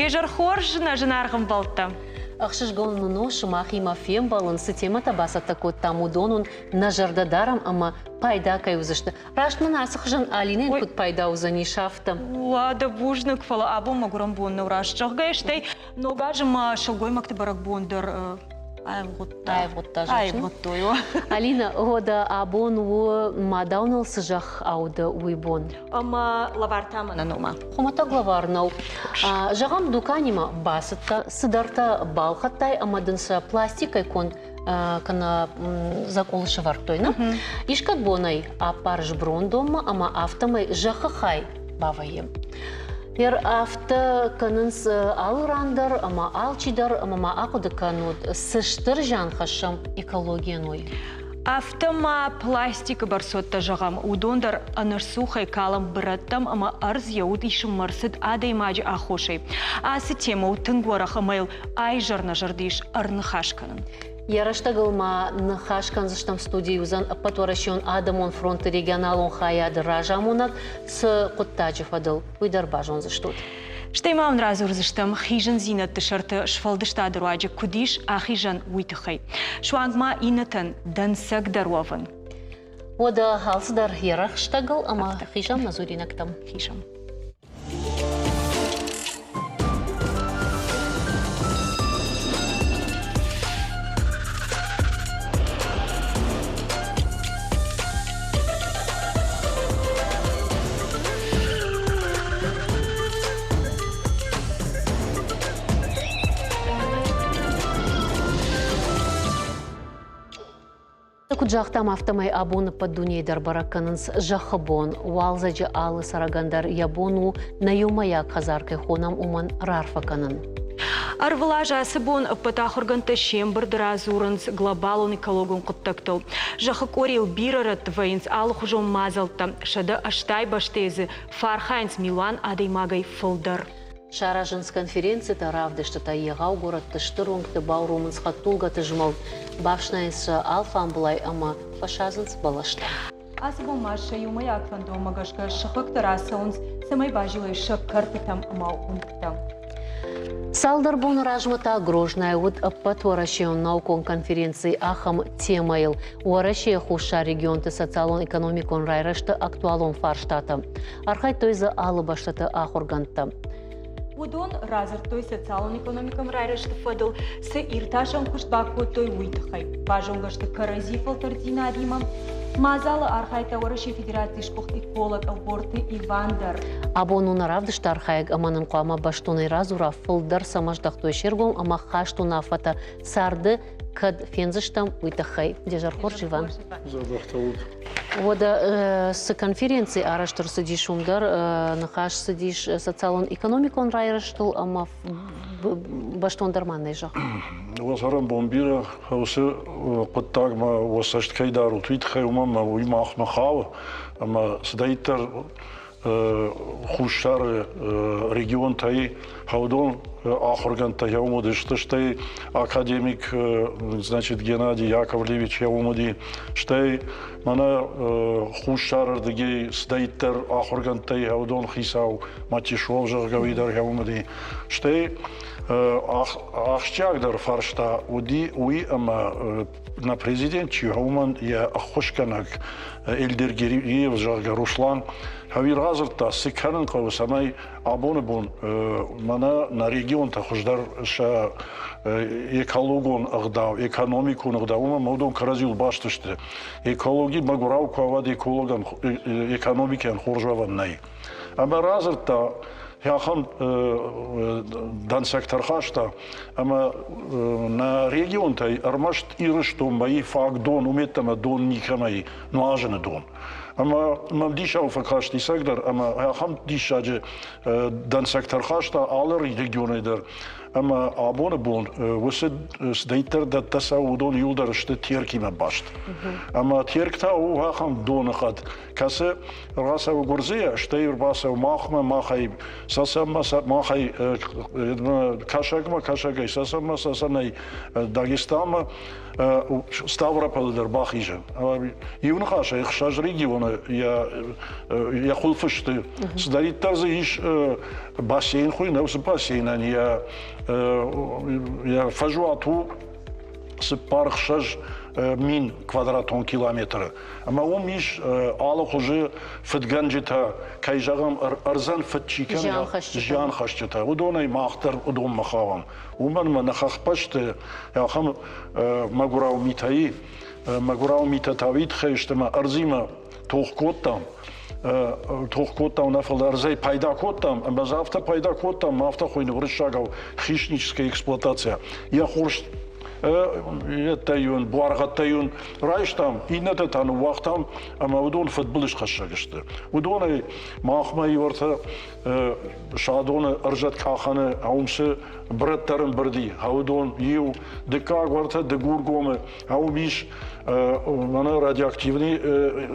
Уе зӕр хорз, нӕ зынаргъ ӕмбӕлттӕ! Ӕхсызгон нын у сымахимӕ фембӕлын, цы темӕтӕ бацӕттӕ кодтам, уыдон уын нӕ зӕрдӕ дарӕм ӕмӕ пайда кӕй уыдзысты. Раст мын ацы хуызӕн Алинӕйӕн куыд пайда уыдзӕнис, афтӕ. Уӕдӕ бузныг, фӕлӕ абон мӕгуырӕн бон нӕу раст зӕгъгӕ, стӕй Ног азы ма сылгоймӕгты бӕрӕгбон дӕр аивгъуыдта. Аивгъуыдта, Аивгъуыдтой. Алина, уӕдӕ абон у мадау ныл цы зӕхх ауды, уый бон. Ӕмӕ лӕвар та мӕнӕ нома. Хуымӕтӕг лӕвар нӕу. Зӕгъӕм, дуканимӕ бацыдтӕ, цыдӕртӕ балхӕдтай ӕмӕ дын сӕ пластикӕй конд кӕнӕ дзӕкъулы сӕвӕрдтой, нӕ? Искӕд бонӕй аппарыс брондонмӕ ӕмӕ афтӕмӕй зӕххы хай бавӕййы. Ер афтӕ кӕнынц алы ран дӕр ӕмӕ алчидӕр ӕмӕ ма ахъуыды кӕнут, цы стыр зиан хӕссӕм экологийӕн уый. Афтӕ ма пластикы бӕрцуӕттӕ зӕгъӕм, уыдон дӕр ӕнӕсцухӕй калӕм бырӕттӕм ӕмӕ ӕрдз йӕ уд исынмӕ рцыд адӕймаджы аххосӕй. Ацы темӕ у тынг уӕрӕх ӕмӕ йыл айзӕр нӕ зӕрды ис ӕрныхас кӕнын. Йӕ рӕстӕгыл ма ныхас кӕндзыстӕм студийы уыдзӕн Ӕппӕтуӕрӕсеон адӕмон фронты регионалон хайады разамонӕг цы хъуыддаджы фӕдыл, уый дӕр базондзыстут. Стӕй ма уын радзурдзыстӕм хизындзинӕдты сӕрты сфӕлдыстады руаджы куыд ис ахизӕн, уый тыххӕй. Суанг ма иннӕтӕн дӕнцӕг дӕр уӕвын. Уӕдӕ алцыдӕр йӕ рӕстӕгыл ӕмӕ хизӕм нӕ дзуринӕгтӕм. Хизӕм. Куыд загътам, афтӕмӕй абон ӕппӕт дунейы дӕр бӕрӕг кӕнынц Зӕххы бон. Уалдзӕджы алы цӕрӕгӕн дӕр йӕ бон у нӕ иумӕйаг хӕдзар кӕй хонӕм, уымӕн раарфӕ кӕнын. Ӕрвылаз ацы бон ӕппӕт ахуыргӕндтӕ се мбырды радзурынц глобалон экологон хъуыддӕгтыл. Зӕххы къорийыл бирӕ рӕтты вӕййынц алыхуызон мадзӕлттӕ, 180 бӕстӕйы дзы фӕархайынц милуан адӕймагӕй фылдӕр. Саразынц конференцитӕ, равдыстытӕ, егъау горӕтты стыр уынгты бауромынц хӕдтулгӕты змӕлд, бафснайынц сӕ алфамбылай ӕмӕ фӕсадзынц бӕлӕстӕ. Ацы бон ма сӕ иумӕйаг фӕндонмӕ гӕсгӕ сыхӕгтӕ рацӕуынц, цӕмӕй базилой сӕ кӕртытӕм ӕмӕ уынгтӕм. Цалдӕр боны размӕ та Грознайы уыд ӕппӕтуӕрӕсейон наукон конференци ахӕм темӕйыл Уӕрӕсейы хуссар регионты социалон-экономикон райрӕзты актуалон фарстатӕ. Архайдтой дзы алы бӕстӕты ахуыргӕндтӕ. Уыдон радзырдтой социалон-экономикон райрӕзты фӕдыл цы иртасӕн куыст бакодтой, уый тыххӕй. Базонгӕ сты кӕрӕдзи фӕлтӕрддзинадимӕ. Мадзалы архайдта Уӕрӕсейы Федерацийы сгуыхт эколог Ӕлборты Иван дӕр. Абон у нӕ равдысты архайӕг ӕмӕ нын хъуамӕ бӕстонӕй радзура, фылдӕр цӕмӕ здӕхтой се ргом ӕмӕ хаст уынаффӕтӕ царды кӕд фендзыстӕм, уый тыххӕй. Де зӕр хорз, Иван. Дзӕбӕхтӕ ут. Уӕдӕ цы конференци арӕзт ӕрцыдис, уым дӕр ныхас цыдис социалон-экономикон райрӕзтыл ӕмӕ бӕстондӕр ма нӕ зӕгъ. Уӕ цӕрӕнбон бирӕ, уыцы хъуыддагмӕ уӕ цӕст кӕй дарут, уый тыххӕй уымӕн ӕмӕ уый махмӕ хауы ӕмӕ цыдӕриддӕр Хуссары регионтӕй хӕудон ахуыргӕндтӕ уым уыдысты, стӕй академик значит, Геннадий Яковлевич уым уыди, стӕй мӕнӕ хуссарырдыгӕй цыдӕриддӕр ахуыргӕндтӕй хӕудон хицау Матишов, зӕгъгӕ, уый дӕр уым уыди. Стӕй ахсджиагдӕр фарста уыди уый, ӕмӕ нӕ президент чи уымӕн йӕ ӕххуысгӕнӕг Эльдер Гериев, зӕгъгӕ, Руслан Хавир радзырдта, цы кӕнын хъӕуы, цӕмӕй абоны бон мӕнӕ нӕ регионтӕ хуыздӕр сӕ экологон ӕгъдау, экономикон ӕгъдау, уымӕн уыдон кӕрӕдзиуыл баст сты. Экологи мӕгуырау куы уа, уӕд экологӕн, экономикӕйӕн хорз уӕвӕн нӕй. Ӕмӕ радзырдта, ахӕм дӕнцӕгтӕ рхаста, ӕмӕ нӕ регионтӕй ӕрмӕст Ирыстонмӕ и фаг дон, уым йеддӕмӕ дон никӕмӕй нуазыны дон. Ӕмӕ мӕм диссау фӕкасти цӕгдӕр, ӕмӕ ахӕм диссаджы дӕнцӕгтӕ рхаста алы регионӕй дӕр. ӕмӕ абоны бон уыцы цыдӕриддӕр дӕттӕ цӕуы, уыдон иуылдӕр сты Теркимӕ баст. Ӕмӕ Терк та у ахӕм доныхъӕд, кӕцы рацӕуы Гуырдзыйӕ, стӕй ӕрбацӕуы махмӕ, махӕй Цӕцӕнмӕ, махӕй Кӕсӕгмӕ, Кӕсӕгӕй Цӕцӕнмӕ, Цӕцӕнӕй Дагестанмӕ, Ставрополы дӕр бахизы. Иу ныхасӕй ӕхсӕз регионы йӕ хуылфы сты. Цыдӕриддӕр дзы ис бассейн хуыйны, уыцы бассейнӕн йӕ фӕзуат у 4-6 мин квадратон километры. Ӕмӕ уым ис алы хуызы фыдгӕнджытӕ, кӕй зӕгъӕм, ӕрдзӕн фыд чи кӕны, зианхӕсджытӕ. Уыдонӕй мах дӕр уыдонмӕ хауӕм. Уымӕн ӕмӕ нӕ хӕхбӕсты ахӕм мӕгуырау митӕй, мӕгуырау митӕ та уый тыххӕй сты, ӕмӕ ӕрдзимӕ тох кодтам. Тох кодтам нӕ, фӕлӕ ӕрдзӕй пайда кодтам, ӕмӕ дзы афтӕ пайда кодтам, афтӕ хуыйны уырыссагау хищническая эксплуатация. Йӕ хорз йедтӕ-иу буаргъӕдтӕ-иу райстам, иннӕтӕ та ныууагътам, ӕмӕ уыдон фыдбылызхӕссӕг сты. Уыдонӕй махмӕ иуӕртӕ Садоны ӕрзӕткъахӕны уым цы бырӕттӕ ӕрӕмбырди, уыдон иу, дыккаг уӕртӕ Дыгургомы, уым ис мӕнӕ радиоактивный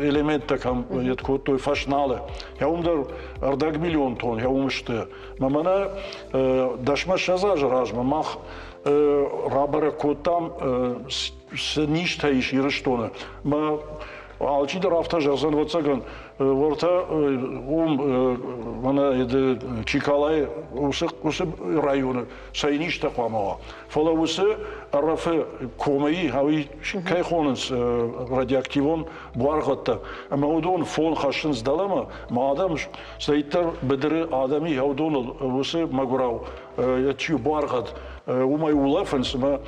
элементтӕ кӕм йед кодтой Фӕсналы. Уым дӕр ӕрдӕг миллион тонн уым сты. Мӕнӕ 10-20 азы размӕ мах рабӕрӕг кодтам, цы низтӕ ис Ирыстоны. Мӕ алчидӕр афтӕ зӕгъдзӕн, ӕвӕццӕгӕн, уӕртӕ уым мӕнӕ Чикалайы уыцы районы цӕй низтӕ хъуамӕ уа. Фӕлӕ уыцы ӕрӕфы комӕй, уый кӕй хонынц радиоактивон буаргъӕдтӕ, ӕмӕ уыдон фон хӕссынц дӕлӕмӕ, ма адӕм цӕйдӕр быдыры адӕми уыдоныл уыцы мӕгуырау чи буаргъӕд, уымӕй улӕфынц ӕмӕ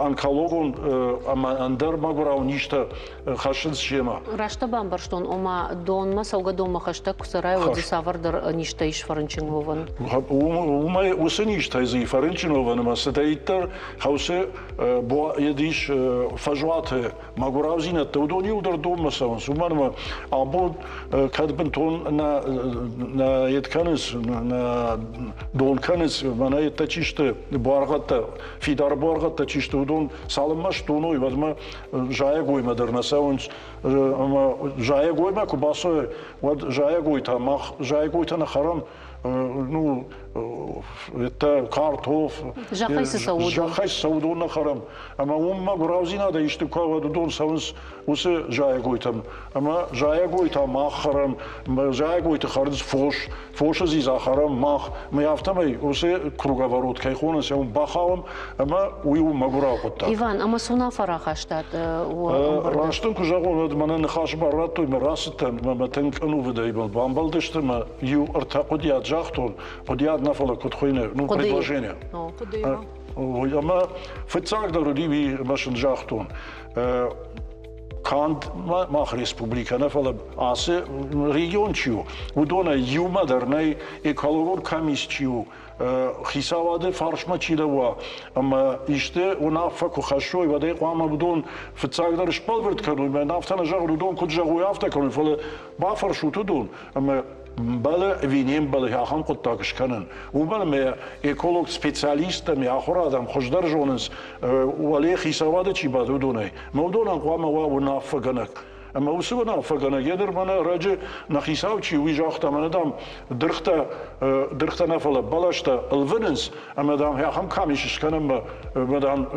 онкологон ӕмӕ ӕндӕр мӕгуырау низтӕ хӕссынц семӕ. Раст бамбӕрстон, ома донмӕ, цӕугӕдонмӕ хӕстӕг куы цӕрай, уӕд дзы цавӕрдӕр низтӕ ис фӕрынчын уӕвӕн? Уымӕй уыцы низтӕй дзы фӕрынчын уӕвӕн ӕмӕ цыдӕриддӕр хӕусы ис фӕзуаты мӕгуыраудзинӕдтӕ, уыдон иуылдӕр донмӕ цӕуынц, уымӕн ӕмӕ абон кӕд бынтон нӕ нӕ йед кӕнынц, нӕ дон кӕнынц, мӕнӕ йедтӕ чи сты, буаргъӕдтӕ, фидар буаргъӕдтӕ чи сты, уыдон цалынмӕ стоной, уӕдмӕ зайӕгоймӕ дӕр нӕ цӕуынц. Ӕмӕ зайӕгоймӕ куы бацӕуой, уӕд зайӕгойтӕ мах зайӕгойтӕ нӕ хӕрӕм, ну, это картоф, зӕххӕй цы цӕуы, уыдон. Зӕххӕй цы цӕуы, уыдон нӕ хӕрӕм. Ӕмӕ уым мӕгуыраудзинадӕй исты куы уӕд уыдон цӕуынц уыцы зайӕгойтӕм. Ӕмӕ зайӕгойтӕ мах хӕрӕм, зайӕгойты хӕрынц фос, фосы дзидза хӕрӕм мах. Мӕ афтӕмӕй уыцы круговорот кӕй хонынц, уым бахауӕм, ӕмӕ уый у мӕгуырау хъуыддаг. Иван, ӕмӕ цы уынаффӕ рахастат? Раст ын куы зӕгъон, уӕд мӕнӕ ныхасы бар радтой, мӕ рацыдтӕн, мӕ мӕ тынг ӕнувыдӕй бамбӕлдысты, мӕ иу ӕртӕ хъуыдыйад загътон, хъуыдыйад нӕ, фӕлӕ куыд хуыйны, ну, предложение. Ӕмӕ фыццагдӕр уыди, ӕмӕ сын загътон, канд мах республикӕ нӕ, фӕлӕ ацы регион чи у, уыдонӕй иумӕ дӕр нӕй экологон комисс чи у, хицауады фарсмӕ чи лӕууа ӕмӕ исты уынаффӕ куы хӕссой, уӕд ӕй хъуамӕ уыдон фыццагдӕр сбӕлвырд кӕной. Мӕн афтӕ нӕ зӕгъын, уыдон куыд зӕгъой, афтӕ кӕной, фӕлӕ бафӕрсут уыдон ӕмӕ мбӕлы ӕви не мбӕлы ахӕм хъуыддаг скӕнын. Уымӕн ӕмӕ эколог-специалисттӕ ӕмӕ ахуырадӕм хуыздӕр зонынц, уӕле хицауады чи бады, уыдонӕй. Ӕмӕ уыдонӕн хъуамӕ уа уынаффӕгӕнӕг. Ӕмӕ уыцы уынаффӕгӕнӕг йӕ ныр мӕнӕ ӕрӕджы нӕ хицау чи, уый загъта, мӕнӕ, дам, дыргътӕ, дыргътӕ нӕ, фӕлӕ бӕлӕстӕ ӕлвынынц, ӕмӕ, дам, ахӕм камис скӕнӕм, ӕмӕ, дам,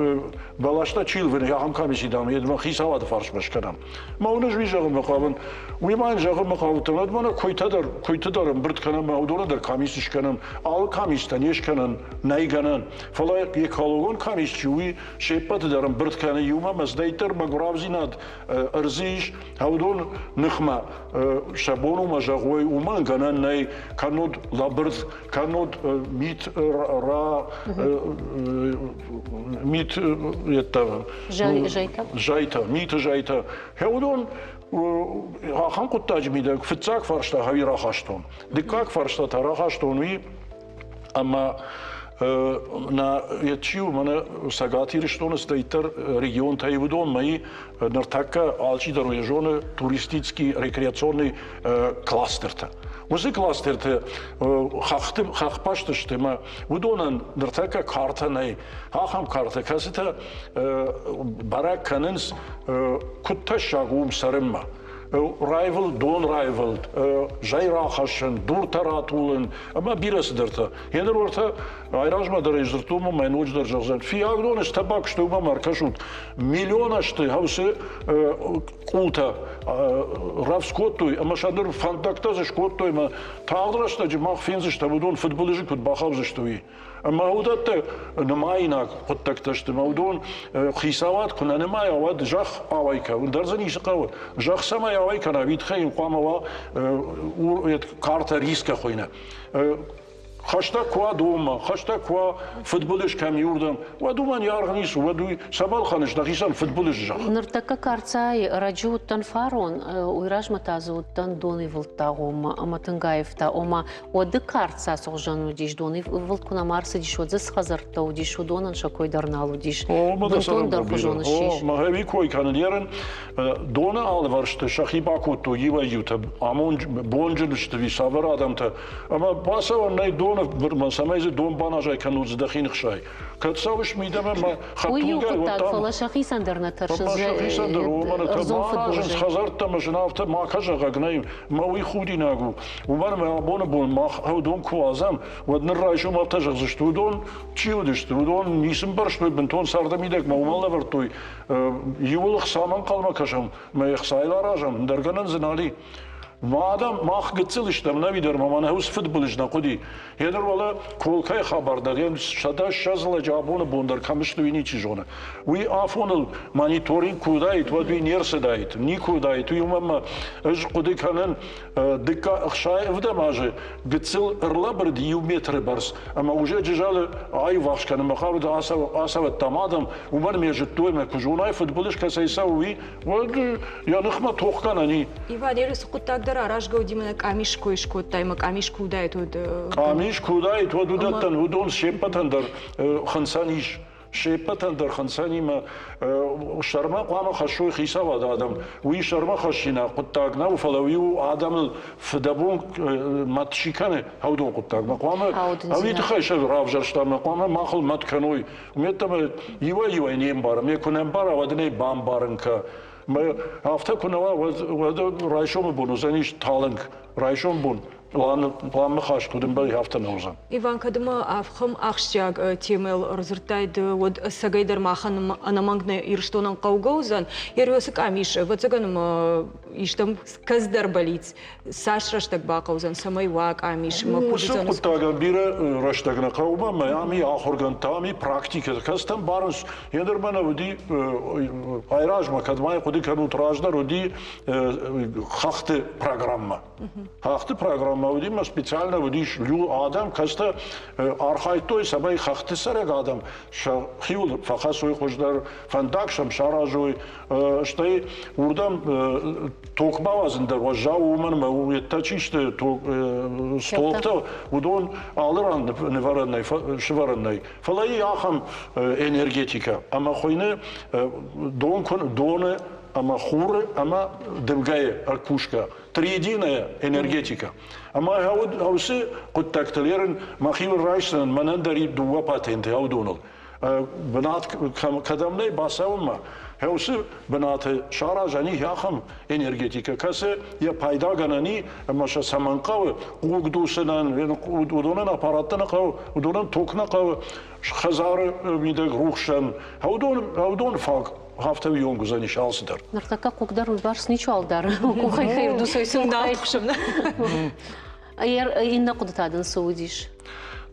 бӕлӕстӕ чи ӕлвыны, ахӕм камиси, дам, йедмӕ хицауады фарсмӕ скӕнӕм. Мӕ уыныс, уый зӕгъынмӕ хъавын, уый ма йын зӕгъынмӕ хъавыдтӕн, уӕд мӕнӕ куыйтӕ дӕр, куыйты дӕр ӕмбырд кӕнӕм, ӕмӕ уыдоны дӕр камис скӕнӕм. Алы камистӕ не скӕнӕн, нӕй гӕнӕн. Фӕлӕ экологон камис чи, уый се ппӕты дӕр ӕмбырд кӕны иумӕ, мӕздӕйддӕр мӕгуыраудзинад ӕрдзы ис, уыдон ныхмӕ сӕ бон уымӕ зӕгъой, уымӕн гӕнӕн нӕй, кӕннод лӕбырд, кӕннод мит ра мит это зӕйтӕ зӕйтӕ миты зӕйтӕ. Уыдон ахӕм хъуыддаджы мидӕг фыццаг фарста хӕви рахастон. Дыккаг фарста та рахастон уый, ӕмӕ. Нӕ чи у, мӕнӕ Цӕгат Ирыстоны цыдӕриддӕр регионтӕй уыдонмӕ и ныртӕккӕ алчидӕр уый зоны туристический рекреационный кластертӕ. Уыцы кластерты хӕхты хӕхбӕсты сты ӕмӕ уыдонӕн ныртӕккӕ картӕ нӕй. Ахӕм картӕ, кӕцытӕ бӕрӕг кӕнынц, куыд тӕссаг у уым цӕрынмӕ. Райвылд, дон райвылд, зӕй рахӕссын, дуртӕ ратулын ӕмӕ бирӕ цыдӕртӕ. Еныр уӕртӕ айразмӕ дӕр ӕй дзырдтон ӕмӕ ноджыдӕр зӕгъдзӕн, Фиагдоны стӕбак сты, уымӕ ӕркӕсут. Миллион азты хӕусы къултӕ рӕвдз кодтой ӕмӕ сӕ ныр фӕндӕгтӕ дзы скодтой ӕмӕ тагъд рӕстӕджы мах фендзыстӕм, уыдон фыдбылызы куыд бахаудзысты, уый. Ӕмӕ уыдӕттӕ нымаинаг хъуыддӕгтӕ сты, ӕмӕ уыдон хицауад куы нӕ нымайа, уӕд зӕхх ауӕй кӕны. Ӕндӕр дзы ницы хъӕуы. Зӕхх цӕмӕй ауӕй кӕна, уый тыххӕй йын хъуамӕ уа карта риска хуыйны. Хӕстӕг куы уа донмӕ, хӕстӕг куы уа фыдбылыз кӕм и, уырдӕм, уӕд уымӕн йӕ аргъ ницы, уӕд уый цӕмӕ ӕлхӕныс дӕхицӕн фыдбылыз зӕхх? Ныртӕккӕ Карцайы раджы уыдтӕн фарон, уый размӕ та дзы уыдтӕн донивылдты агъоммӕ ӕмӕ тынг аивта. Ома, уӕды Карца цы хуызӕн уыдис, донивылд куы нӕма ӕрцыдис, уӕд дзы цы хӕдзӕрттӕ уыдис, уыдонӕн сӕ кой дӕр нал уыдис. Бынтондӕр хуызон ссис. О, мӕхи кой кӕнын ерын, Доны алывӕрсты сӕхи бакодтой иуӕй-иутӕ, бонджын сты ӕви цавӕр адӕмтӕ, ӕмӕ бацӕуӕн нӕй доны бырмӕ, цӕмӕй дзы дон баназай кӕнут дзы дӕхи ныхсай. Кӕд цӕуыс мидӕмӕ мӕ Уый иу хъуыддаг, фӕлӕ сӕхицӕн дӕр нӕ тӕрсынц сӕхицӕн дӕр, уымӕн ӕрдзон фыдбылызӕй. Хӕдзӕрттӕ мӕ зын афтӕ макӕ зӕгъӕг нӕй, мӕ уый худинаг у. Уымӕн ӕмӕ абоны бон мах уыдон куы уадзӕм, уӕд ныр райсом афтӕ зӕгъдзысты, уыдон чи уыдысты, уыдон ницы мбӕрстой, бынтон царды мидӕгмӕ уымӕн лӕвӕрдтой Иуыл ӕхцамӕ ӕнхъӕлмӕ кӕсӕм, мӕ ӕхцайыл аразӕм, ӕндӕр гӕнӕн дзы нал и. Адӕм мах гыццыл стӕм, нӕ дӕр ма мӕнӕ уыцы фыдбылыз нӕ хъуыди. Еныр уӕлӕ Колкайы хабар дӕр, 120 лӕджы абоны бон дӕр кӕм сты, уый ничи зоны. Уый афоныл мониторинг куы уыдаид, уӕд уый не рцыдаид, никуы уыдаид. Уый уымӕн ӕмӕ ӕз хъуыды кӕнын, дыккаг ӕхсай ӕвдӕм азы гыццыл ӕрлӕбырд иу метры бӕрц ӕмӕ уже Джызӕлы аивварс кӕнынмӕ хъавыд ацӕуӕдтам адӕм, уымӕн ме зыдтой мӕ куы зонай фыдбылыз кӕцӕй цӕуы, уый, уӕд йӕ ныхмӕ тох кӕнӕн и. Иван, цы хъуыддаг дӕр аразгӕ уыди, мӕнӕ къамис кой скодтай, ӕмӕ къамис куы уыдаид, уӕд... Къамис куы уыдаид, уӕд уыдӕттӕн уыдон се ппӕтӕн дӕр хынцӕн ис. Се ппӕтӕн дӕр хынцӕнимӕ сӕрмӕ хъуамӕ хӕссой хицауады адӕм. Уый сӕрмӕ хӕссинаг хъуыддаг нӕу, фӕлӕ уый у адӕмыл фыдӕбон мӕт чи кӕны, аудон хъуыддагмӕ. Хъуамӕ уый тыххӕй сӕ равзӕрстам, хъуамӕ махыл мӕт кӕной. Уымӕттӕмӕ иуӕй-иуӕй не мбарӕм. Йӕ куы нӕ ӕмбара, уӕд ын ӕй бамбарын кӕ. Афтӕ куы нӕ уа, уӕд райсомы бон уыдзӕнис талынг. Райсом бон план ныхас куыд ӕмбӕлы, афтӕ нӕ уыдзӕн. Иван, кӕд ӕмӕ ахӕм ахсджиаг темӕйыл ӕрдзырдтай ды, уӕд ӕцӕгӕй дӕр махӕн ӕнӕмӕнг нӕ Ирыстонӕн хъӕугӕ уыдзӕн. Еруӕсы къамис, ӕвӕццӕгӕн ӕмӕ истӕм кӕцыдӕр бӕлиц цас рӕстӕг бахъӕудзӕн, цӕмӕй уа къамис ӕмӕ куыд Уыцы хъуыддагӕн бирӕ рӕстӕг нӕ хъӕуы, ӕмӕ ам и ахуыргӕндтӕ, ам и практикӕ, кӕцытӕ мбарынц. Йе ныр мӕнӕ уыди айразмӕ, кӕд ма хъуыды кӕнут, раздӕр уыди хӕхты программӕ. Хӕхты программӕ уыди ӕмӕ специально уыдис адӕм, кӕцытӕ архайдтой, цӕмӕй хӕхты цӕрӕг адӕм сӕхиуыл фӕхӕцой хуыздӕр, фӕндаг сӕм саразой, стӕй уырдӕм ток бауадзын дӕр уӕззау уымӕн ӕмӕ уедтӕ чи сты столбтӕ, уыдон алы ран нывӕрӕн нӕй, сывӕрӕн нӕй. Фӕлӕ и ахӕм энергетикӕ ӕмӕ хуыйны дон доны ӕмӕ хуры ӕмӕ дымгӕйы ӕркусгӕ триединая энергетикӕ. Ӕмӕ уыцы хъуыддӕгтыл ерын мӕхиуыл райсдзынӕн мӕнӕн дӕр и дыууӕ патенты уыдоныл. Бынат кӕдӕм нӕй бацӕуынмӕ, уыцы бынаты саразӕн и ахӕм энергетикӕ, кӕцы йӕ пайдагӕнӕн и ӕмӕ сӕ цӕмӕн хъӕуы хъуг дуцынӕн, уыдонӕн аппараттӕ нӕ хъӕуы, уыдонӕн ток нӕ хъӕуы, хӕдзары мидӕг рухсӕн, уыдон фаг афтӕ уыйонг уыдзӕнис алцыдӕр. Ныртӕккӕ хъуг дӕр уыйбӕрц ничуал дары, къухӕй хӕрдусӕй сын Иннӕ хъуыды та дын цы уыдис?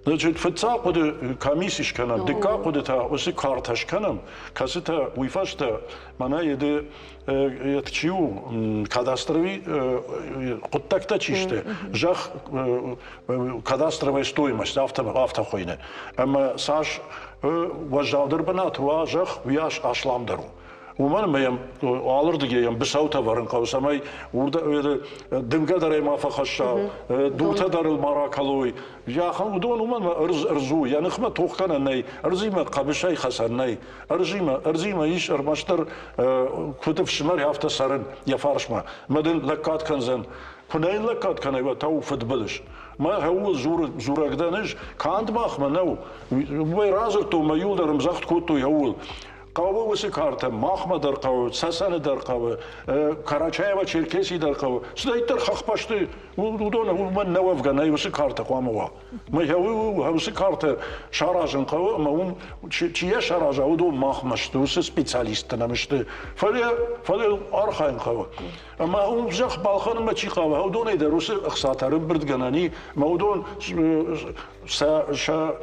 Значит, фыццаг хъуыды комисси скӕнӕм, дыккаг хъуыды та уыцы картӕ скӕнӕм, кӕцытӕ уый фӕстӕ мӕнӕ еды чи у, кадастровый хъуыддӕгтӕ чи сты, зӕхх кадастровая стоимость, афтӕ хуыйны. Ӕмӕ цас уӕззаудӕр бынат уа зӕхх, уыйас асламдӕр у. Уымӕн ӕмӕ йӕм алырдыгӕй йӕм быцӕутӕ ӕвӕрын хъӕуы, цӕмӕй дымгӕ дӕр ӕй ма фӕхӕсса, дуртӕ дӕр ыл ма ракӕлой. Ахӕм уыдон уымӕн ӕмӕ ӕрдз ӕрдз у, йӕ ныхмӕ тох кӕнӕн нӕй, ӕрдзимӕ хъӕбысӕй хӕцӕн нӕй. Ӕрдзимӕ, ӕрдзимӕ ис ӕрмӕстдӕр куыд ӕфсымӕр, афтӕ цӕрын йӕ фарсмӕ. Мӕ дын лӕггад кӕндзӕн. Куы нӕ йын лӕггад кӕнай, уӕд та у фыдбылыз. Мӕ ууыл дзурӕг дӕн ӕз, канд махмӕ нӕу. Уымӕй радзырдтон, мӕ иуылдӕр ӕмдзӕгъд кодтой ууыл. Хъӕуы уыцы картӕ махмӕ дӕр хъӕуы, Цӕцӕны дӕр хъӕуы, Карачаево-Черкесийы дӕр хъӕуы. Цыдӕриддӕр хӕхбӕсты, уыдон уымӕн нӕ уӕвгӕ нӕй, уыцы картӕ хъуамӕ уа. Мӕ уыцы картӕ саразын хъӕуы ӕмӕ уым чи йӕ сараза, уыдон махмӕ сты, уыцы специалисттӕ нӕм сты. Фӕлӕ, фӕлӕ архайын хъӕуы. Ӕмӕ уым зӕхх балхӕнынмӕ чи хъавы, уыдонӕй дӕр уыцы ӕхцатӕ ӕрӕмбырдгӕнӕн и, ӕмӕ уыдон сӕ, сӕ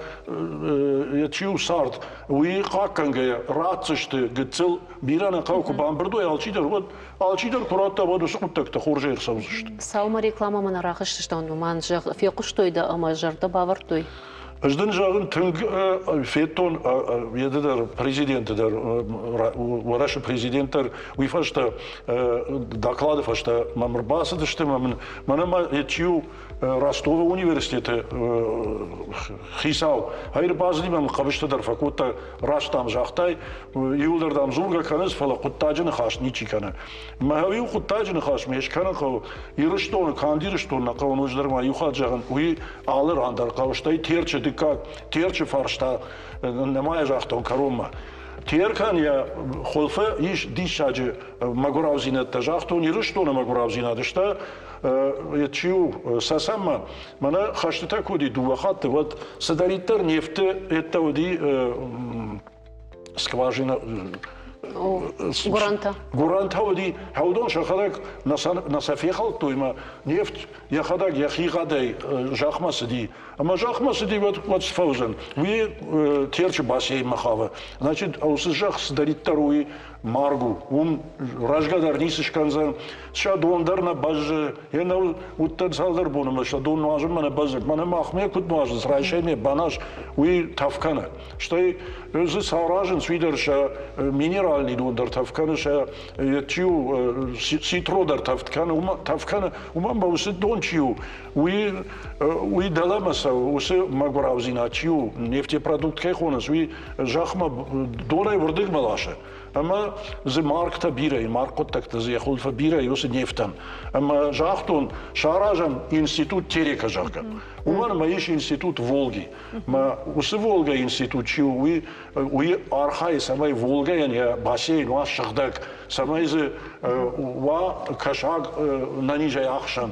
чи у цард, уый хъахъхъӕнгӕйӕ ратдзысты гыццыл, бирӕ нӕ хъӕуы, куы бамбырд уой алчидӕр, уӕд алчидӕр куы радта, уӕд уыцы хъуыддӕгтӕ хорзӕй ӕрцӕудзысты. Саумӕ рекламӕмӕ нӕ рахызтыстӕм, уымӕн зӕгъ, фехъуыстой дӕ ӕмӕ зӕрдӕ бавӕрдтой. Ӕз дын зӕгъын, тынг федтон йеды дӕр президенты дӕр, Уӕрӕсе президент дӕр уый фӕстӕ доклады фӕстӕ мӕм ӕрбацыдысты ӕмӕ мын мӕнӕ ма чи у Ростовы университеты хицау, ӕрбацыди мӕм хъӕбыстӕ дӕр фӕкодта, раст дам загътай, иуылдӕр дам дзургӕ кӕнынц, фӕлӕ хъуыддаджы ныхас ничи кӕны. Мӕ иу хъуыддаджы ныхас ме скӕнын хъӕуы, Ирыстоны, канд Ирыстон нӕ хъӕуы, ноджыдӕр ма иу хатт зӕгъын, уый алы ран дӕр хъӕуы, стӕй Терчы дыккаг, Терчы фарста нӕма йӕ загътон кӕронмӕ. Теркӕн йӕ хуылфы ис диссаджы мӕгуыраудзинӕдтӕ. Загътон Ирыстоны мӕгуыраудзинад сты, чи у, Цӕцӕнмӕ. Мӕнӕ хӕстытӕ куы уыди дыууӕ хатты, уӕд цыдӕриддӕр нефты ӕддӕ уыди скважина гуырӕнтӕ. Гуырӕнтӕ уыди, уыдон сӕхӕдӕг нӕ сӕ фехӕлдтой ӕмӕ нефть йӕхӕдӕг йӕхигъӕдӕй зӕхмӕ цыди. Ӕмӕ зӕхмӕ цыди, уӕд уӕд сфӕуыдзӕн. Уый Терчы бассейнмӕ хауы. Значит, уыцы зӕхх цыдӕриддӕр уый марг у. Уым рӕзгӕ дӕр ницы скӕндзӕн. Сӕ дон дӕр нӕ бӕззы. Йе нӕ уыдтӕн цалдӕр боны мӕ сӕ дон нуазынмӕ нӕ бӕззы. Мӕнӕ махмӕ куыд нуазынц, райсӕй баназ, уый тӕф кӕны. Стӕй дзы цы аразынц, уый дӕр сӕ минеральный дон дӕр тӕф кӕны, сӕ чи у, ситро дӕр тӕф кӕны, тӕф кӕны. Уымӕн ӕмӕ уыцы дон чи у, уый, уый дӕлӕмӕ цӕуы, уыцы мӕгуыраудзинад чи у, нефтепродукт кӕй хонынц, уый зӕхмӕ донӕй уырдыгмӕ ласы. Ӕмӕ дзы маргтӕ бирӕ и, марг хъуыддӕгтӕ дзы йӕ хуылфы бирӕ и уыцы нефтӕн. Ӕмӕ загътон, саразӕм институт Терека, зӕгъгӕ. Уымӕн ӕмӕ ис институт Волги. Мӕ уыцы Волга институт чи у, уый, уый архайы, цӕмӕй Волгӕйӕн йӕ бассейн уа сыгъдӕг, цӕмӕй дзы уа кӕсаг нӕнизӕй ӕхсӕн.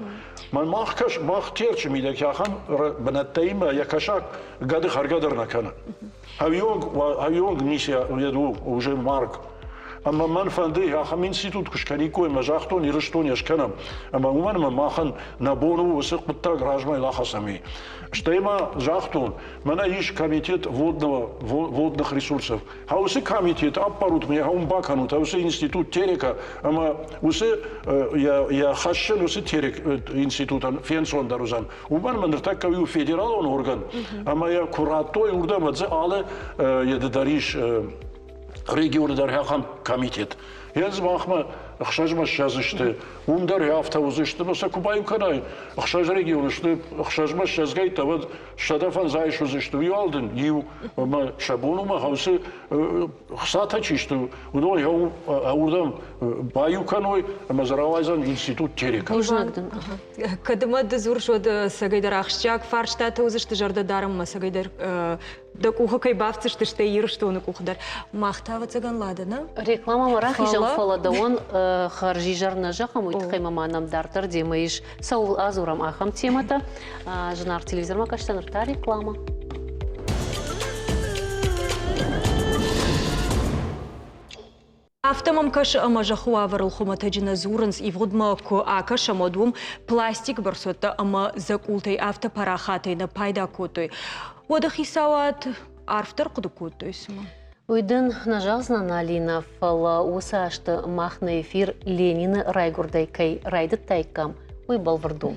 Мӕн мах, кӕс, мах Терчы мидӕг ахӕм бынӕттӕимӕ йӕ кӕсаг гӕды хӕргӕ дӕр нӕ кӕны. Ӕвйонг, ӕвйонг ницы у уже марг. Ӕмӕ мӕн фӕнды ахӕм институт куы скӕниккой ӕмӕ загътон Ирыстон йӕ скӕнӕм. Ӕмӕ уымӕн ӕмӕ махӕн нӕ бон у уыцы хъуыддаг размӕ лахӕцӕм. Стӕй ма загътон, мӕнӕ ис комитет водного, водных ресурсов. А уыцы комитет аппарут мӕ уым бакӕнут, а уыцы институт Терека ӕмӕ уыцы йӕ хӕссын уыцы Терек институтӕн фенцондӕр уыдзӕн. Уымӕн ӕмӕ ныртӕккӕ у федералон орган ӕмӕ йӕ куы радтой уырдӕм, дзы алы йӕ дӕр ис регионы дӕр ахӕм комитет. Ӕз махмӕ ӕхсӕзмӕ ссӕдз сты, уым дӕр афтӕ уыдзысты, ӕмӕ сӕ куы баиу кӕнай, ӕхсӕз регионы сты, ӕхсӕзмӕ ссӕдзгӕйттӕ, уӕд 150 суыдзысты. Уый уал дын иу, ӕмӕ сӕ бон уымӕ хӕусы хцатӕ чи сты, уыдон уырдӕм баиу кӕной ӕмӕ дзы рауайдзӕн институт Терека. Бузныг дын. Кӕд ӕмӕ ды дзурыс, уӕд цӕгӕйдӕр ахсджиаг фарстатӕ уыдзысты зӕрдӕдарынмӕ, цӕгӕйдӕр дӕ къухы кӕй бафтдзысты, стӕй Ирыстоны къухы дӕр. Мах та, ӕвӕццӕгӕн, Лада, нӕ? Рекламӕмӕ рахизӕм, фӕлӕ дӕуӕн хӕрзизӕр нӕ зӕгъӕм, уый тыххӕй ма нӕм дарддӕр демӕ ис, цӕуыл адзурӕм, ахӕм темӕтӕ. Зынаргъ телевизормӕ кӕсдзӕн ныр та реклама. Афтӕ мӕм кӕсы, ӕмӕ зӕххы уавӕрыл хуымӕтӕджы нӕ дзурынц. Ивгъуыдмӕ куы акӕсӕм, уӕд уым пластик бӕрцуӕттӕ ӕмӕ дзӕкъултӕй афтӕ парахатӕй нӕ пайда кодтой. Уӕдӕ хицауад арфдӕр хъуыды кодтой цымӕ? Уый дын нӕ зӕгъдзынӕн, Алинӕ, фӕлӕ уыцы азты мах нӕ эфир Ленины райгуырдӕй кӕй райдыдтаиккам, уый бӕлвырд у.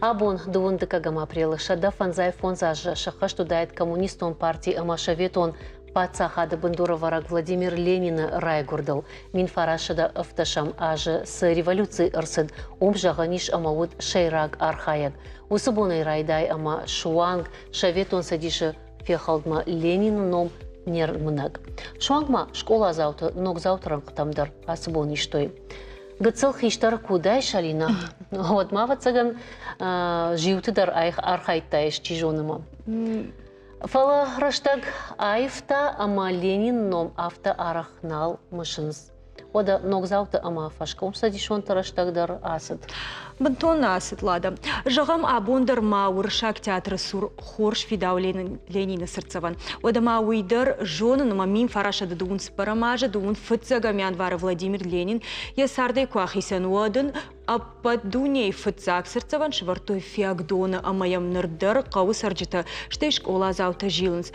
Абон, дыууын дыккӕгӕм апрелы 155 азы сӕххӕст уыдаид Коммунистон парти ӕмӕ Советон. Паддзахады бындурӕвӕрӕг Владимир Ленины райгуырдыл 1910 азы цы революци ӕрцыд, уым зӕгъӕн ис ӕмӕ уыд сӕйраг архайӕг. Уыцы бонӕй райдай ӕмӕ суанг Советон Цӕдисы фехӕлдмӕ Ленины ном не рмынӕг. Суанг ма скъоладзауты ногдзауты рӕнхъытӕм дӕр ацы бон истой. Гыццыл хистӕр куы уыдаис, Алина, уӕд ма, ӕвӕццӕгӕн, зиуты дӕр архайдтаис, чи зоны ма. Фӕлӕ рӕстӕг аивта ӕмӕ Ленины ном афтӕ арӕх нал мысынц. Уӕдӕ ногдзауты ӕмӕ фӕскомцӕдисонты рӕстӕг дӕр ацыд. Бынтон ацыд, Лада. Зӕгъӕм, абон дӕр ма Уырыссаг театры цур хорз фидауы Ленины цыртдзӕвӕн. Уӕдӕ ма уый дӕр зонын ӕмӕ 1924 азы дыууын фыццӕгӕм январы Владимир Ленин йӕ цардӕй куы ахицӕн, уӕд ын ӕппӕт дунейы фыццаг цыртдзӕвӕн сӕвӕрдтой Фиагдоны ӕмӕ йӕм ныр дӕр хъӕуы цӕрджытӕ, стӕй скъоладзаутӕ зилынц.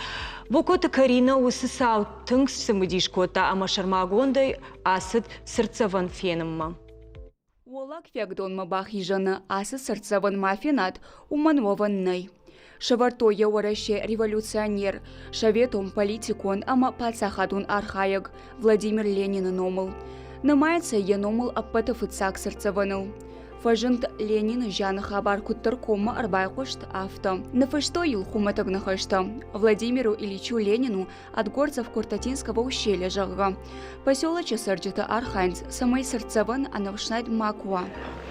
Бокоты Каринӕ уыцы цау тынг сцымыдис кодта ӕмӕ сӕрмагондӕй ацыд цыртдзӕвӕн фенынмӕ. Уӕллаг Фиагдонмӕ бахизӕны ацы цыртдзӕвӕн ма фенат, уымӕн уӕвӕн нӕй. Сӕвӕрдтой йӕ Уӕрӕсе революционер, советон политикон ӕмӕ паддзахадон архайӕг Владимир Ленины номыл. Нымайынц ӕй йӕ номыл ӕппӕты фыццаг цыртдзӕвӕныл. Фӕзынд Ленины зианы хабар куыддӕр коммӕ ӕрбайхъуыст, афтӕ. Ныффыстой йыл хуымӕтӕг ныхӕстӕ Владимиру Ильичу Ленину от горцев Куртатинского ущелья, зӕгъгӕ. Поселочы цӕрджытӕ архайынц, цӕмӕй цыртдзӕвӕн ӕнӕфснайд макуы уа.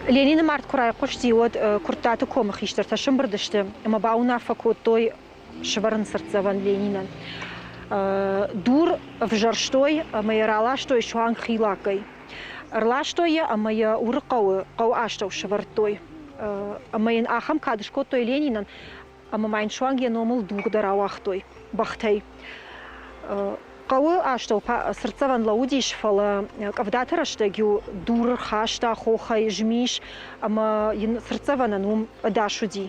Ленины мард куы райхъуысти, уӕд Куырттаты комы хистӕртӕ сӕмбырд сты ӕмӕ бауынаффӕ кодтой сӕвӕрын цыртдзӕвӕн Ленинӕн. Дур ӕвзӕрстой ӕмӕ йӕ раластой суанг Хилакӕй. Ӕрластой йӕ ӕмӕ йӕ Уырыхъӕуы хъӕуы астӕу сӕвӕрдтой. Ӕмӕ йын ахӕм кад скодтой Ленинӕн, ӕмӕ ма йын суанг йӕ номыл дугъ дӕр ауагътой бӕхтӕй. Хъӕуы астӕу цыртдзӕвӕн лӕууыдис, фӕлӕ къӕвдаты рӕстӕг-иу дур хаста хохӕй змис ӕмӕ йын цыртдзӕвӕнӕн уым ӕдас уыди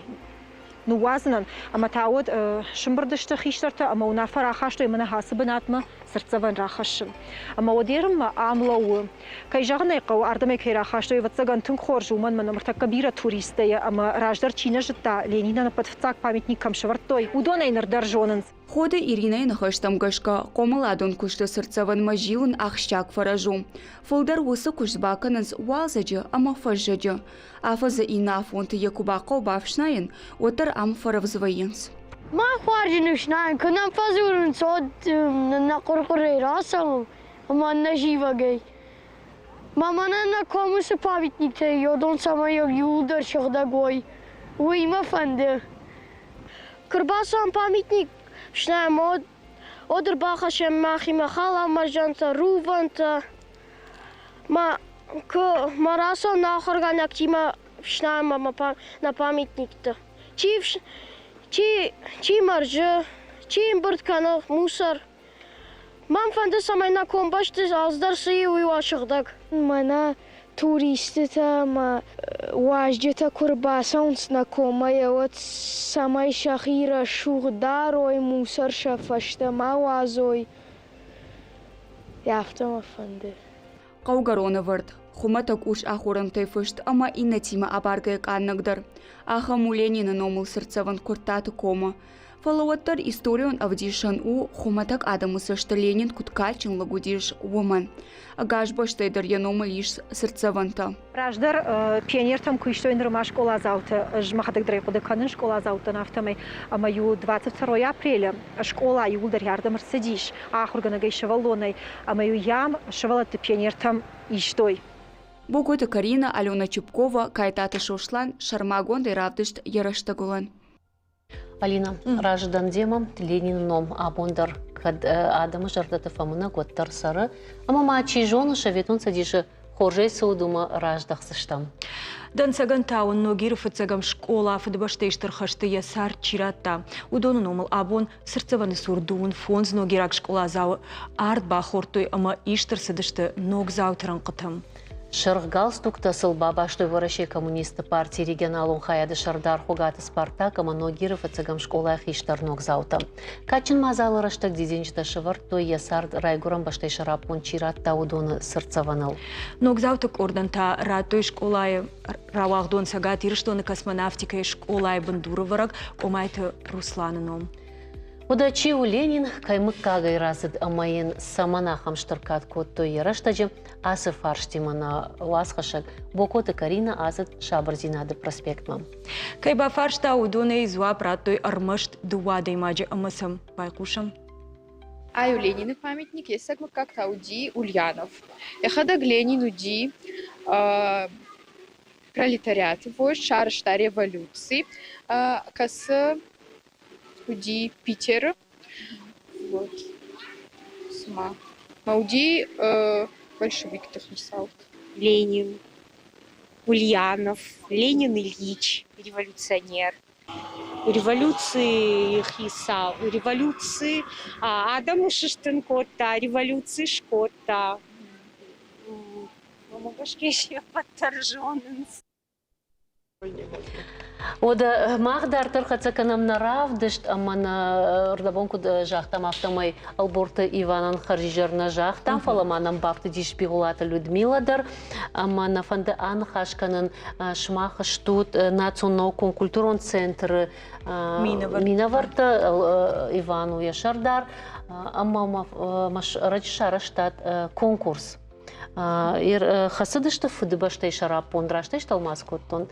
ныууадзынӕн. Ӕмӕ та уӕд сымбырд сты хистӕртӕ ӕмӕ уынаффӕ рахастой мӕнӕ ацы бынатмӕ цыртдзӕвӕн рахӕссын. Ӕмӕ уӕд ерынмӕ ам лӕууы. Кӕй зӕгъын ӕй хъӕуы, ардӕм ӕй кӕй рахастой, ӕвӕццӕгӕн, тынг хорз, уымӕн мӕ ныртӕккӕ бирӕ туристтӕ ӕмӕ раздӕр чи нӕ зыдта, Ленинӕн ӕппӕт фыццаг памятник кӕм сӕвӕрдтой, уыдон ӕй ныр дӕр зонынц. Ходы Иринӕйы ныхӕстӕм гӕсгӕ, хъомыладон куысты цыртдзӕвӕнмӕ зилын ахсджиаг фӕрӕз у. Фылдӕр уыцы куыст бакӕнынц уалдзӕджы ӕмӕ фӕззӕджы. Афӕдзы иннӕ афонты йӕ куы бахъӕуы бафснайын, уӕддӕр ӕм фӕрӕвдз вӕййынц. Мах уарзын ӕфснайын, куы нӕм фӕдзурынц, уӕд нӕ хъуыр-хъуырӕй рацӕуӕм, ӕмӕ ӕнӕзивӕгӕй. Ма мӕнӕ нӕ комы цы памятниктӕ и, уыдон цӕмӕй иууылдӕр сыгъдӕг уой, уый мӕ фӕнды. Куы рбацӕуӕм памятник фснайӕм, уӕд, уӕд ӕрбахӕссӕм мӕхимӕ халамӕрзӕнтӕ, рувӕнтӕ. Ма куы ма рацӕуӕм нӕ ахуыргӕнӕгтимӕ фснайӕм нӕ памятниктӕ. Чи, чи, чи мӕрзы, чи ӕмбырд кӕны мусор. Мӕн фӕнды, цӕмӕй нӕ комбӕсты алцыдӕр цы и, уый уа сыгъдӕг. Мӕнӕ туристытӕ ӕмӕ уазджытӕ куы рбацӕуынц нӕ коммӕ, уӕд цӕмӕй сӕхи рӕсугъд дарой, мусор сӕ фӕстӕ ма уадзой, афтӕ мӕ фӕнды. Хъӕугӕрон ӕвӕрд, хуымӕтӕг урс ахорӕнтӕй фыст ӕмӕ иннӕтимӕ абаргӕйӕ къаннӕгдӕр. Ахӕм у Ленины номыл цыртдзӕвӕн Куырттаты комы. Фӕлӕ уӕддӕр историон ӕвдисӕн у, хуымӕтӕг адӕмы цӕсты Ленин куыд кадджын лӕг уыдис, уымӕн. Ӕгас бӕстӕйы дӕр йӕ номыл ис цыртдзӕвӕнтӕ. Раздӕр пионертӕм куы истой нырма скъоладзаутӕ, ӕз мӕхӕдӕг дӕр ӕй хъуыды кӕнын скъоладзаутӕн афтӕмӕй, ӕмӕ-иу 22 апреля скъола иууылдӕр ардӕм ӕрцыдис ахуыргӕнӕгӕй сывӕллонӕй, ӕмӕ-иу йӕм сывӕллӕтты пионертӕм истой. Бокоты Карина, Алена Чупкова, Кайтаты Сослан сӕрмагондӕй равдыст йӕ рӕстӕгылӕн. Алина, разы дӕн демӕ, Ленины ном абон дӕр кӕд адӕмы зӕрдӕты фӕмынӕг, уӕддӕр цӕры. Ӕмӕ ма чи зоны, Советон Цӕдисы хорзӕй цы уыд, уымӕ раздӕхдзыстӕм. Дӕнцӕгӕн та уын Ногиры фыццӕгӕм скъола Фыдыбӕстӕйы Стыр хӕсты йӕ цард чи радта, уыдоны номыл абон цыртдзӕвӕны цур 25 ногираг скъоладзауы ард бахордтой ӕмӕ ист ӕрцыдысты ногдзауты рӕнхъытӕм. Сырх галстуктӕ сыл бабастой Уӕрӕсейы Коммунистты партийы регионалон хайады сӕрдар Хуыгаты Спартак ӕмӕ Ногиры фыццӕгӕм скъолайы хистӕр ногдзаутӕ. Кадджын мадзалы рӕстӕг дидинджытӕ сӕвӕрдтой, йӕ цард райгуырӕн бӕстӕйы сӕраппонд чи радта, уыдоны цыртдзӕвӕныл. Ногдзауты къордӕн та радтой скъолайы рауагъдон Цӕгат Ирыстоны космонавтикӕйы скъолайы бындурӕвӕрӕг Къомайты Русланы ном. Уӕдӕ чи у Ленин, кӕй мыггагӕй рацыд ӕмӕ йын цӕмӕн ахӕм стыр кад кодтой йӕ рӕстӕджы, ацы фарстимӕ нӕ уацхӕссӕг Бокоты Карина ацыд Сабырдзинады проспектмӕ. Кӕй бафарста, уыдонӕй дзуапп радтой ӕрмӕст дыууӕ адӕймаджы ӕмӕ сӕм байхъусӕм. Ай у Ленины памятник, йе цӕг мыггаг та уыди Ульянов. Йӕхӕдӕг Ленин уыди пролетариаты вождь, сарӕзта революци, кӕцы уыди Питеры. Вот. Цыма. Ма уыди большевикты хицау. Ленин, Ульянов, Ленин Ильич, революционер. Революцийы хицау, революци адӕмы сыстын кодта, революци скодта. Уымӕ гӕсгӕ се ппӕт дӕр зонынц. Уӕдӕ мах дарддӕр хӕццӕ кӕнӕм нӕ равдыст ӕмӕ нӕ рдӕбон куыд загътам, афтӕмӕй Ӕлборты Иванӕн хӕрзизӕр нӕ загътам, фӕлӕ ма нӕм бафтыдис Бигъуылаты Людмила дӕр ӕмӕ нӕ фӕнды аныхас кӕнын. Сымах стут национ наукон-культурон центры минӕвӕрттӕ, Иван у йӕ сӕрдар, ӕмӕ ма ӕрӕджы сарӕзтат конкурс. Хӕцыдысты Фыдыбӕстӕйы сӕраппонд, растӕй стӕлмац кодтон.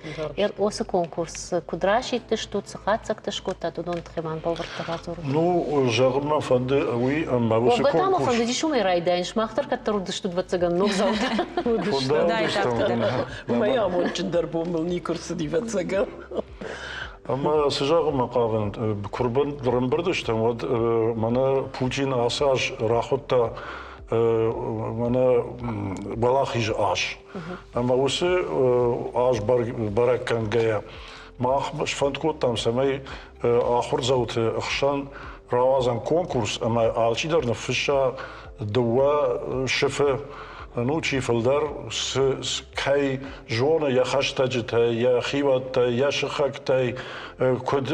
Уыцы конкурс куыд расидтыстут, цы хатдзӕгтӕ скодтат, уыдон тыххӕй ма бӕлвырддӕр радзурут. Ну, зӕгъын мӕ фӕнды уый, ӕмӕ уыцы конкурс... Уӕвгӕ та мӕ фӕндыдис уымӕй райдайын, сымах дӕр кӕддӕр уыдыстут, ӕвӕццӕгӕн, ногдзаутӕ. Уымӕй амондджындӕр бон мыл никуы рцыди, ӕвӕццӕгӕн. Ӕмӕ цы зӕгъынмӕ хъавын, куы рымбырд стӕм, уӕд мӕнӕ Путин ацы аз рахуыдта мӕнӕ Уӕлахизы аз. Ӕмӕ уыцы аз бӕрӕг кӕнгӕйӕ мах сфӕнд кодтам, цӕмӕй ахуырдзауты хсӕн рауадзӕм конкурс ӕмӕ алчидӕр ныффысса дыууӕ сыфы, ну, чи фылдӕр цы, кӕй зоны йӕ хӕстӕджытӕй, йӕ хиуӕттӕй, йӕ сыхӕгтӕй, куыд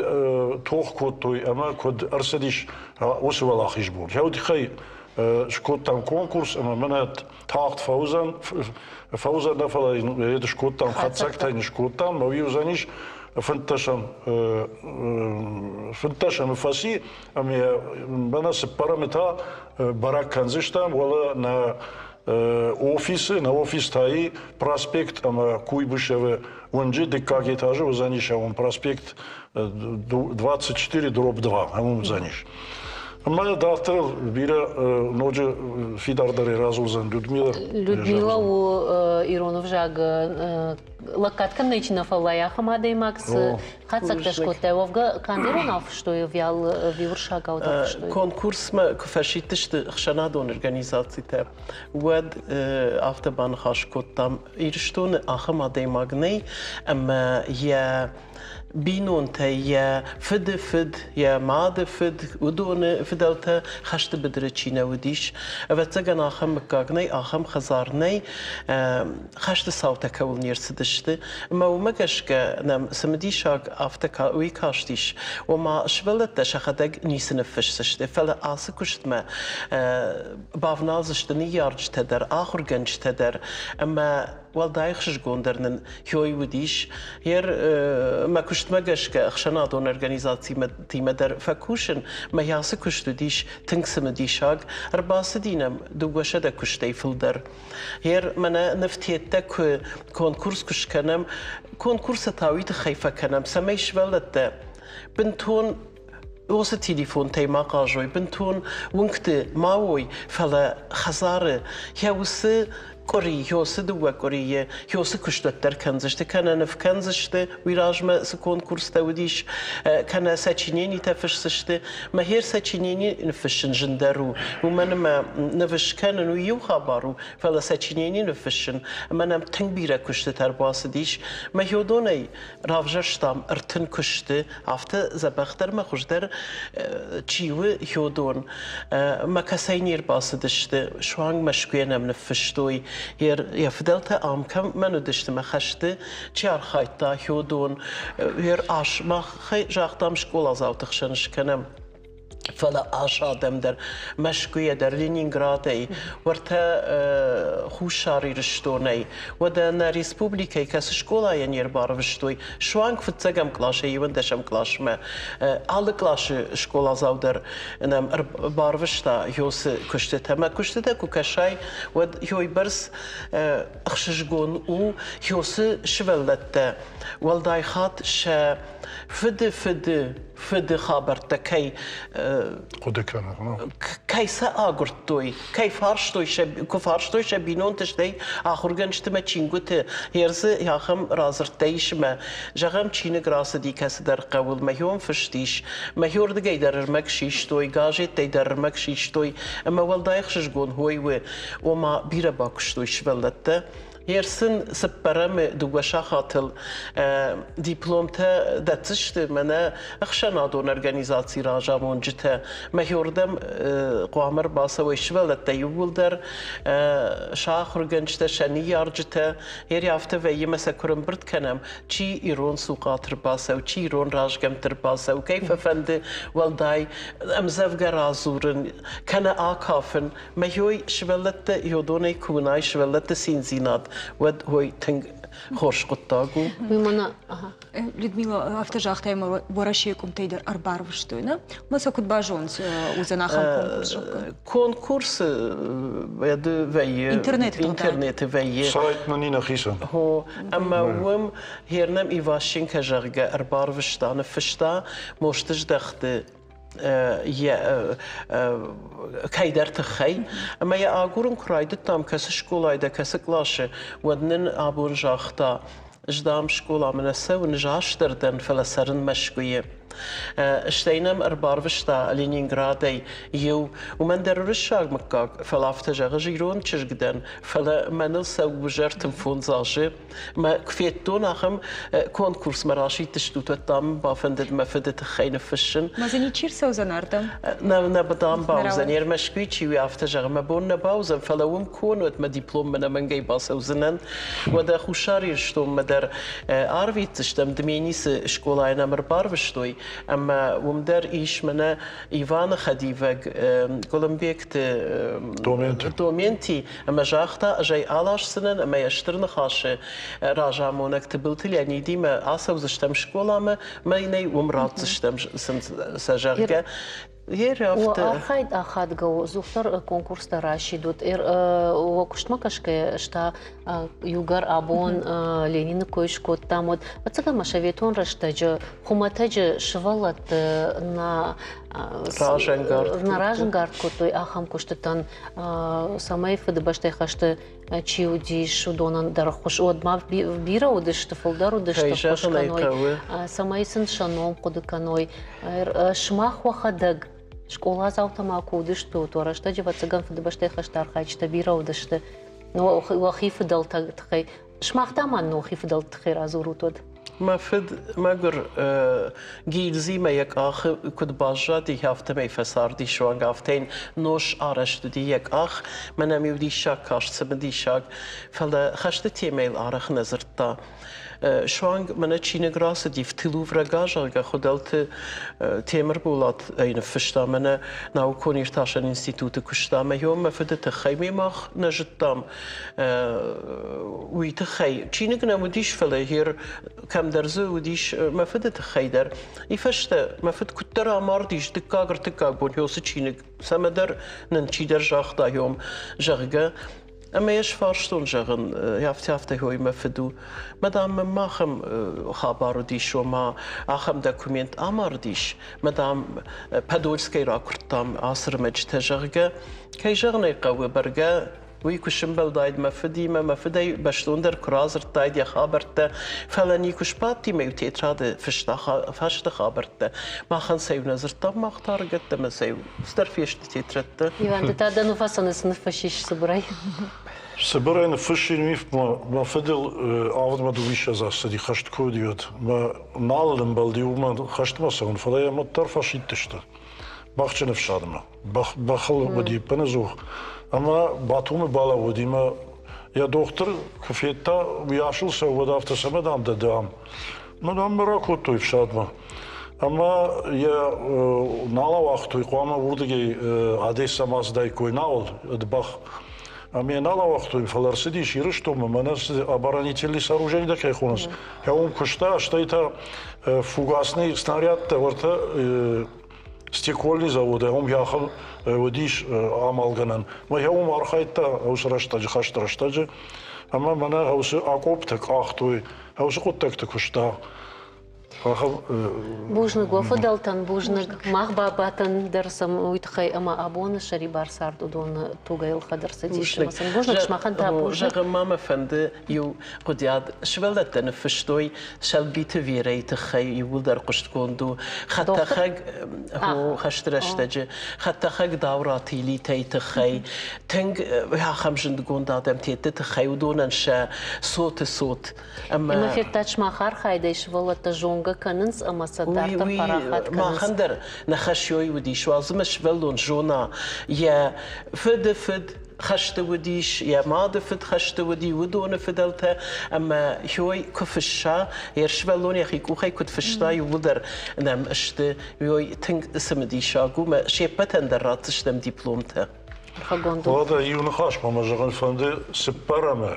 тох кодтой ӕмӕ куыд ӕрцыдис уыцы уӕлахизбон. Уый тыххӕй скодтам конкурс ӕмӕ мӕнӕ тагъд фӕуыдзӕн, фӕуыдзӕн нӕ, фӕлӕ йын скодтам, хатдзӕгтӕ йын скодтам, ӕмӕ уый уыдзӕнис фынддӕсӕм фынддӕсӕмы фӕци ӕмӕ мӕнӕ цыппӕрӕмы та бӕрӕг кӕндзыстӕм, уӕлӕ нӕ офисы, нӕ офис та и проспект ӕмӕ Куйбышевы уынджы дыккаг этажы уыдзӕнис уым проспект 24 дробь 2 уым уыдзӕнис. Ӕмӕ дарддӕр бирӕ ноджы фидардӕрӕй радзурдзӕн Людмила. Людмила у ирон ӕвзаг лӕггад кӕнынӕй чи нӕ фӕллайы, ахӕм адӕймаг цы хатдзӕгтӕ скодтай? Уӕвгӕ канд иронау фыстой ӕви ӕви уырыссагау дӕр фыстой? Конкурсмӕ куы фӕсидтысты ӕхсӕнадон организацитӕ, уӕд афтӕ баныхас кодтам, Ирыстоны ахӕм адӕймаг нӕй, ӕмӕ йӕ бинонтӕ, йӕ фыды фыд, йӕ мады фыд, уыдоны фыдӕлтӕ хӕсты быдыры чи нӕ уыдис. Ӕвӕццӕгӕн, ахӕм мыггаг нӕй, ахӕм хӕдзар нӕй, хӕсты цаутӕ кӕуыл не рцыдысты. Ӕмӕ уымӕ гӕсгӕ нӕм цымыдисаг афтӕ уый кастис, ома сывӕллӕттӕ сӕхӕдӕг ницы ныффысдзысты, фӕлӕ ацы куыстмӕ бавналдзысты ныййарджытӕ дӕр, ахуыргӕнджытӕ дӕр ӕмӕ уӕлдай ӕхсызгондӕр нын хёй уыдис. Ер мӕ куыстмӕ гӕсгӕ ӕхсӕнадон организацитимӕ дӕр фӕкусын, мӕ ацы куыст уыдис тынг цымыдисаг. Ӕрбацыди нӕм 200 куыстӕй фылдӕр. Ер мӕнӕ нывтеттӕ куы конкурс куы скӕнӕм, конкурсы та уый тыххӕй фӕкӕнӕм, цӕмӕй сывӕллӕттӕ бынтон уыцы телефонтӕй ма хъазой, бынтон уынгты ма уой, фӕлӕ хӕдзары йӕ уыцы къуыри, уыцы дыууӕ къуырийы уыцы куыстуӕттӕ кӕндзысты, кӕнӕ ныв кӕндзысты, уый размӕ цы конкурстӕ уыдис, кӕнӕ сочиненитӕ фысдзысты. Мӕхер сочинени ныффыссын зындӕр у, уымӕн ӕмӕ ныв скӕнын уый иу хабар у, фӕлӕ сочинени ныффыссын ӕмӕ нӕм тынг бирӕ куыстытӕ ӕрбацыдис. Мӕхи уыдонӕй равзӕрстам 30 куысты, афтӕ дзӕбӕхдӕр мӕ хуыздӕр чи у, уыдон. Мӕ кӕцӕй не рбацыдысты, суанг Мӕскуыйӕ нӕм ныффыстой. Йӕ фыдӕлтӕ ам кӕмӕн уыдысты, мӕ хӕсты чи архайдта, уыдон. Ас махӕй загътам скъоладзауты хсӕн скӕнӕм. Фӕлӕ ас адӕм дӕр Мӕскуыйӕ дӕр, Ленинградӕй, уӕртӕ Хуссар Ирыстонӕй, уӕдӕ нӕ республикӕйы кӕцы скъолайӕ не рбарвыстой, суанг фыццӕгӕм къласӕй иуӕндӕсӕм къласмӕ алы къласы скъоладзау дӕр нӕм ӕрбарвыста Ёсы куыстытӕ. Мӕ куыстытӕ куы кӕсай, уӕд ёйбӕрц ӕхсызгон у Ёсы сывӕллӕттӕ уӕлдай хатт сӕ фыды фыды фыды хабӕрттӕ кӕй хъуыды кӕны, кӕй сӕ агуырдтой, кӕй фарстой сӕ, куы фарстой сӕ бинонты, стӕй ахуыргӕнджыты мӕ чингуыты, ерсы ахӕм радзырдтӕ ис мӕ, зӕгъӕм, чиныг рацыди кӕцыдӕр хъӕуыл, мӕхион фыст ис, мӕхиордыгӕй дӕр ӕрмӕг систой, газеттӕй дӕр ӕрмӕг систой, ӕмӕ уӕлдай ӕхсызгон хой у, ома бирӕ бакуыстой сывӕллӕттӕ. Ерсын цыппӕрӕмы дыууӕ сахатыл дипломтӕ дӕтдзысты мӕнӕ ӕхсӕнадон организацийы разамонджытӕ. Мӕхиордӕм хъуамӕ ӕрбацӕуой сывӕллӕттӕ иууылдӕр, сӕ ахуыргӕнджытӕ, сӕ ныййарджытӕ. Ери афтӕ вӕййы мӕ сӕ куы рымбырд кӕнӕм, чи ирон цухъаты ӕрбацӕуы, чи ирон разгӕмтты ӕрбацӕуы, кӕй фӕфӕнды уӕлдай ӕмдзӕвгӕ радзурын кӕнӕ акафын. Мӕхой сывӕллӕттӕ йодонӕй куы уынай сывӕллӕтты циндзинад, уӕд уый тынг хорз хъуыддаг у. Уый мӕнӕ Людмила, афтӕ загътай, ӕмӕ Уӕрӕсейы къуымтӕй дӕр ӕрбарвыстой, нӕ? Мӕ сӕ куыд базонынц, уыдзӕн ахӕм конкурс? Конкурсы вӕййы интернеты вӕййы. Сайт нын и нӕхицӕн. Хо, ӕмӕ уым Хернам Иващенко, зӕгъгӕ, ӕрбарвыста, ныффыста Мостыздӕхты кӕйдӕр тыххӕй. Ӕмӕ йӕ агурын куы райдыдтам, кӕцы скъолайы дӕ, кӕцы къласы, уӕд нын абон загъта, ӕз, дам, скъоламӕ нӕ цӕуын, ӕз асдӕр дӕн, фӕлӕ цӕрын Мӕскуыйы. Стӕй нӕм ӕрбарвыста Ленинградӕй иу, уымӕн дӕр уырыссаг мыггаг, фӕлӕ афтӕ зӕгъы, ӕз ирон чызг дӕн, фӕлӕ мӕныл цӕуы 35 азы. Мӕ куы федтон ахӕм конкурсмӕ расидтыстут, уӕд дам бафӕндыд мӕ фыды тыххӕй ныффыссын. Мӕ дзы ничи рцӕудзӕн ардӕм? Нӕ, нӕ дам бауыдзӕн. Ӕрмӕст чи у, афтӕ зӕгъы, мӕ бон нӕ бауыдзӕн, фӕлӕ уым куы уӕд мӕ дипломмӕ ӕнӕмӕнгӕй бацӕудзынӕн. Уӕдӕ Хуссар Ирыстонмӕ дӕр арвитдзыстӕм, Дменисы скъолайы нӕм ӕрбарвыстой, ӕмӕ уым дӕр ис мӕнӕ Иваны хӕдивӕг Гуылымбегты Доменти ӕмӕ загъта, ӕз ӕй аласдзынӕн ӕмӕ йӕ Стыр Ныхасы разамонӕг Тыбылты Леонидимӕ ацӕудзыстӕм скъоламӕ, мӕ йын ӕй уым ратдзыстӕм сӕ, зӕгъгӕ. Архайд ахадгӕ у, ӕдзухдӕр конкурстӕ расидут. Уӕ куыстмӕ кӕсгӕйӕ та иугӕр абон Ленины кой скодтам, уӕд ӕцӕгӕн ма советон рӕстӕджы хуымӕтӕджы сывӕллӕтты нӕ разӕнгард кодтой ахӕм куыстытӕн, цӕмӕй Фыдыбӕстӕйы хӕсты чи уыдис, уыдонӕн дӕр ӕххуыс. Уӕд ма бирӕ уыдысты, фылдӕр уыдысты, ӕххуыс кӕной, цӕмӕй сын сӕ ном хъуыды кӕной. Сымах уӕхӕдӕг скъоладзаутӕ ма куы уыдыстут, уӕ рӕстӕджы, ӕвӕццӕгӕн, Фыдыбӕстӕйы хӕсты архайджытӕ бирӕ уыдысты. Уӕхи фыдӕлтӕ тыххӕй. Сымах та ма нӕхи фыдӕлты тыххӕй радзурут уӕд. Мӕ фыд, мӕгуыр, гильзимӕ йӕ къахы куыд баззади, афтӕмӕй фӕцарди суанг, афтӕ йын нос арӕзт уыди йӕ къах. Мӕнӕ ӕм-иу диссаг каст, цымыдисаг, фӕлӕ хӕсты темӕйыл арӕх нӕ дзырдта. Суанг мӕнӕ чиныг рацыди «В тылу врага», зӕгъгӕ, Хуыдӕлты Темырболат ӕй ныффыста, мӕнӕ наукон-иртасӕн институты куыста, ӕмӕ йӕ мӕ фыды тыххӕй ме мах нӕ зыдтам. Уый тыххӕй чиныг нӕм уыдис, фӕлӕ гъер кӕмдӕр дзы уыдис мӕ фыды тыххӕй дӕр. И фӕстӕ мӕ фыд куыддӕр амардис, дыккаг, ӕртыккаг бон уыцы чиныг цӕмӕдӕр нын чидӕр загъта, йом, зӕгъгӕ, ӕмӕ йӕ сфарстон, зӕгъын, афтӕ-афтӕ хой мӕ фыд у. Мӕ, дам, мӕм ахӕм хабар уыдис, ома ахӕм документ амардис, мӕ, дам, Подольскӕй ракуырдтам ацы рмӕджытӕ, зӕгъгӕ. Кӕй зӕгъын ӕй хъӕуы, бӕргӕ уый куы сымбӕлдаид мӕ фыдимӕ, мӕ фыдӕй бӕстондӕр куы радзырдтаид йӕ хабӕрттӕ, фӕлӕ никуы сбадти мӕ иу тетрады фыста фӕсты хабӕрттӕ. Махӕн сӕ иу нӕ дзырдтам, мах та ӕрыгӕттӕ мӕ сӕ иу цыдӕр фесты тетрӕдтӕ. Иван, ды та дӕ ныфасӕны цы ныффыссис цыбырӕй? Цыбырӕй ныффыссин мӕ фыдыл авдмӕ дыууиссӕдз ацыди, хӕст куы уыди, уӕд. Мӕ нал ыл ӕмбӕлди уымӕн хӕстмӕ цӕуын, фӕлӕ йӕм уӕддӕр фӕсидтысты бӕхджын ӕфсадмӕ. Бӕхыл уыди ӕппынӕдзух ӕмӕ Батумы балӕууыди мӕ йӕ дохтыр куы федта, уый асыл цӕуы, уӕд афтӕ цӕмӕ, дам, дӕ, дам. Ну, дам, мӕ ракодтой ӕфсадмӕ. Ӕмӕ йӕ нал ауагътой, хъуамӕ уырдыгӕй Одессӕмӕ ацыдаиккой нал ӕд бӕх. Ӕмӕ йӕ нал ауагътой, фӕлӕ ӕрцыдис Ирыстонмӕ, мӕнӕ оборонительный сооружение кӕй хонынц, уым куыста, стӕй та фугасный снарядтӕ уӕртӕ стекольный заводы, уым йӕхӕн уыдис амалгӕнӕн. Мӕ йӕ уым архайдта уыцы рӕстӕджы, хӕсты рӕстӕджы. Ӕмӕ мӕнӕ уыцы акъоптӕ къахтой, уыцы хъуыддӕгты куыста. Бузныг уӕ фыдӕлтӕн, бузныг мах бабатӕн дӕр сӕм уый тыххӕй ӕмӕ абоны сӕрибар цард уыдоны тугӕй ӕлхӕд ӕрцыдис. Ӕмӕ сын бузныг, сымахӕн та бузныг. Зӕгъын ма мӕ фӕнды иу хъуыдиад. Сывӕллӕттӕ ныффыстой Сӕлбиты Верӕйы тыххӕй иууылдӕр хъуыстгонд у. Хӕдтӕхӕг хӕсты рӕстӕджы хӕдтӕхӕг Даураты Илитӕйы тыххӕй тынг ахӕм зындгонд адӕм тетты тыххӕй уыдонӕн сӕ цоты цот Ӕмӕ федтат, сымах архайдӕй сывӕллӕттӕ зонгӕ кӕнынц ӕмӕ сӕ дарддӕр парахат кӕнынц. Махӕн дӕр нӕ хӕс ёй уыдис, уалдзымӕ сывӕллон зона йӕ фыды фыд хӕсты уыдис, йӕ мады фыд хӕсты уыди, уыдоны фыдӕлтӕ ӕмӕ ёй куы фысса, йӕ сывӕллон йӕхи къухӕй куыд фыста, иууылдӕр нӕм сты. Ёй тынг цымыдисаг у, мӕ се ппӕтӕн дӕр ратдзыстӕм дипломтӕ. Уӕдӕ иу ныхас ма мӕ зӕгъын фӕнды цыппӕрӕмы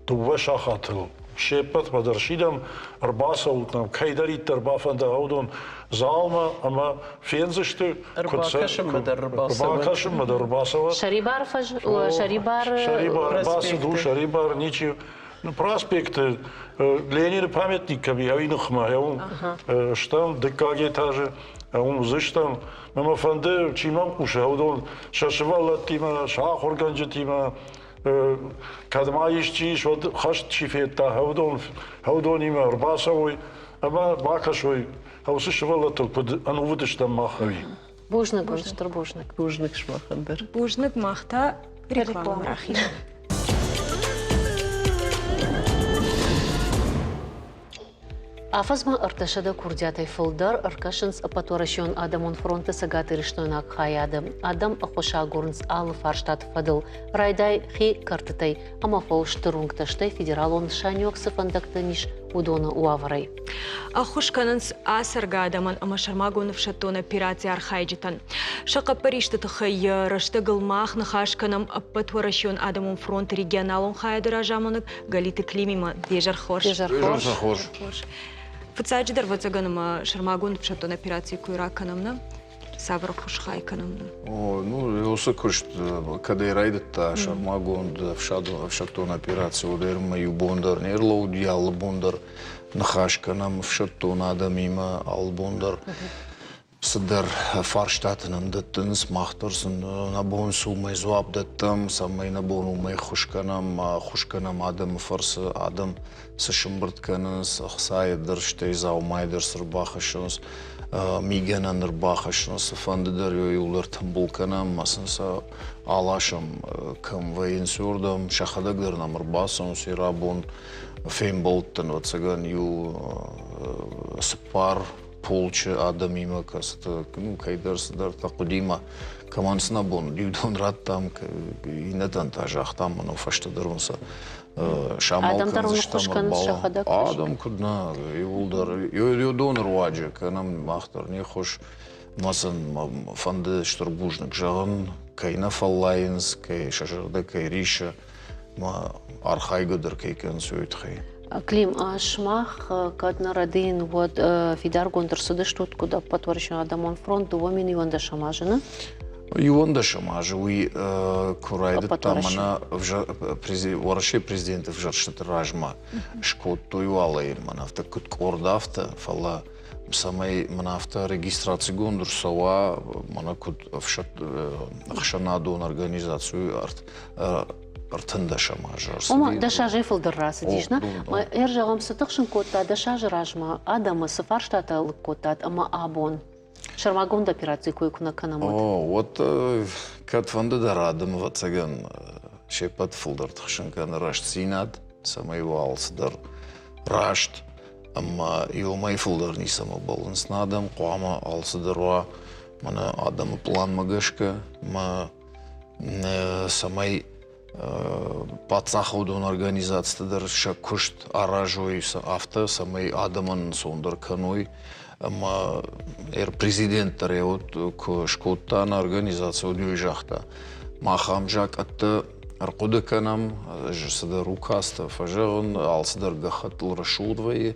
дыууӕ сахатыл се ппӕтмӕ дӕр сидӕм, ӕрбацӕут нӕм, кӕйдӕриддӕр бафӕнда, уыдон залмӕ ӕмӕ фендзысты, ӕрбакӕсынмӕ дӕр ӕрбакӕсынмӕ дӕр ӕрбацӕуӕд. Сӕрибар фӕз, сӕрибар сӕрибар бацыд у, сӕрибар ничи. Проспекты Ленины памятник кӕм и, ӕви ныхмӕ, уым стӕм дыккаг этажы, уым уыдзыстӕм. Мӕ фӕнды, чи мӕм хъусы, уыдон сӕ сывӕллӕттимӕ, сӕ ахуыргӕнджытимӕ, кӕд ма исчи ис, уӕд хӕст чи федта, уыдонимӕ ӕрбацӕуой ӕмӕ бакӕсой, уыцы сывӕллӕттыл куыд ӕнувыд стӕм мах ӕви. Бузныг уын, стыр бузныг. Бузныг сымахӕн дӕр. Бузныг мах та рекламӕ рахизӕм. Афӕдзмӕ 300 курдиатӕй фылдӕр ӕркӕсынц Ӕппӕтуӕрӕсеон адӕмон фронты цӕгатирыстойнаг хайады. Адӕм ӕххуыс агурынц алы фарстаты фӕдыл. Райдай хи кӕртытӕй ӕмӕ фӕу стыр уынгтӕ, стӕй федералон нысаниуӕг цы фӕндӕгтӕн ис, уыдоны уавӕрӕй. Ӕххуыс кӕнынц ацӕргӕ адӕмӕн ӕмӕ сӕрмагонд ӕфсӕддон операцийы архайджытӕн. Сӕ хъӕппӕристы тыххӕй рӕстӕгыл мах ныхас кӕнӕм Ӕппӕтуӕрӕсеон адӕмон фронты регионалон хайады разамонӕг Галиты Климимӕ. Де зӕр хорз. Де зӕр хорз. Фыццаджыдӕр, ӕвӕццӕгӕн, ӕмӕ сӕрмагонд ӕфсӕддон операцийы куы ракӕнӕм, нӕ? Цавӕр ӕххуыс хай кӕнӕм? О, ну, уыцы куыст кӕдӕй райдыдта сӕрмагонд ӕфсӕддон операци, уӕдӕй ӕрмӕ иу бон дӕр не рлӕууыди, алы бон дӕр ныхас кӕнӕм ӕфсӕддон адӕмимӕ, алы бон дӕр цыдӕр фарстатӕ нын дӕттынц, мах дӕр сын нӕ бон цы уымӕй дзуапп дӕттӕм, цӕмӕй нӕ бон уымӕй ӕххуыс кӕнӕм, ӕххуыс кӕнӕм адӕмы фӕрцы, адӕм цы сымбырд кӕнынц, ӕхцайы дӕр, стӕй дзаумайы дӕр цы рбахӕссынц, мигӕнӕн ӕрбахӕссынц, цыфӕнды дӕр иуылдӕр тымбыл кӕнӕм ӕмӕ сын сӕ аласӕм, кӕм вӕййынц, уырдӕм, сӕхӕдӕг дӕр нӕм ӕрбацӕуынц, рабон фембӕлдтӕн, ӕвӕццӕгӕн, иу цыппар полчы адӕмимӕ, кӕцыты ну, кӕйдӕр цыдӕртӕ хъуыдимӕ, кӕмӕн цы нӕ бон иу дон радтам, иннӕтӕн та загътам, мӕнӕ фӕстӕдӕр уын сӕ самал кӕндзыстӕм ӕрбала. Адӕм куыд нӕ, иууылдӕр иу доны руаджы кӕнӕм мах дӕр не ххуыс. Мӕ сын фӕнды стыр бузныг зӕгъын, кӕй нӕ фӕллайынц, кӕй сӕ зӕрдӕ кӕй рисы, мӕ архайгӕ дӕр кӕй кӕнынц, уый тыххӕй. Клим, сымах кӕд нӕ рӕдийын, уӕд фидаргонд ӕрцыдыстут куыд Ӕппӕтуӕрӕсеон адӕмон фронт 2011 азы, нӕ? Иуӕндӕсӕм азы уый куы райдыдта, мӕнӕ Уӕрӕсейы президенты ӕвзӕрстыты размӕ скодтой уалӕй мӕнӕ афтӕ куыд къорд афтӕ, фӕлӕ цӕмӕй мӕнӕ афтӕ регистрацигонд ӕрцӕуа, мӕнӕ куыд ӕхсӕнадон организаци ӕртындӕсӕм азы ӕрцыди. Ома, дӕс азӕй фылдӕр рацыдис, нӕ? Ӕрзӕгъӕм, цы тыхсын кодта дӕс азы размӕ адӕмы, цы фарстатӕ лыг кодтат ӕмӕ абон? Сӕрмагонд операцийы кой куы нӕ кӕнӕм, уӕд. О, уӕд кӕдфӕнды дӕр адӕм, ӕвӕццӕгӕн, се ппӕт фылдӕр тыхсын кӕны рӕстдзинад, цӕмӕй уа алцыдӕр раст ӕмӕ иумӕй фылдӕр ницӕмӕ бӕллынц. Нӕ адӕм хъуамӕ алцыдӕр уа мӕнӕ адӕмы пъланмӕ гӕсгӕ, мӕ цӕмӕй паддзахадон организациты дӕр сӕ куыст аразой афтӕ, цӕмӕй адӕмӕн ӕнцондӕр кӕной. Ӕмӕ президент дӕр уӕд куы скодта нӕ организаци, уӕд уый загъта, мах ам закъӕттӕ ӕрхъуыды кӕнӕм, цыдӕр указтӕ фӕзӕгъын, алцыдӕр гӕххӕттыл рӕсугъд вӕййы,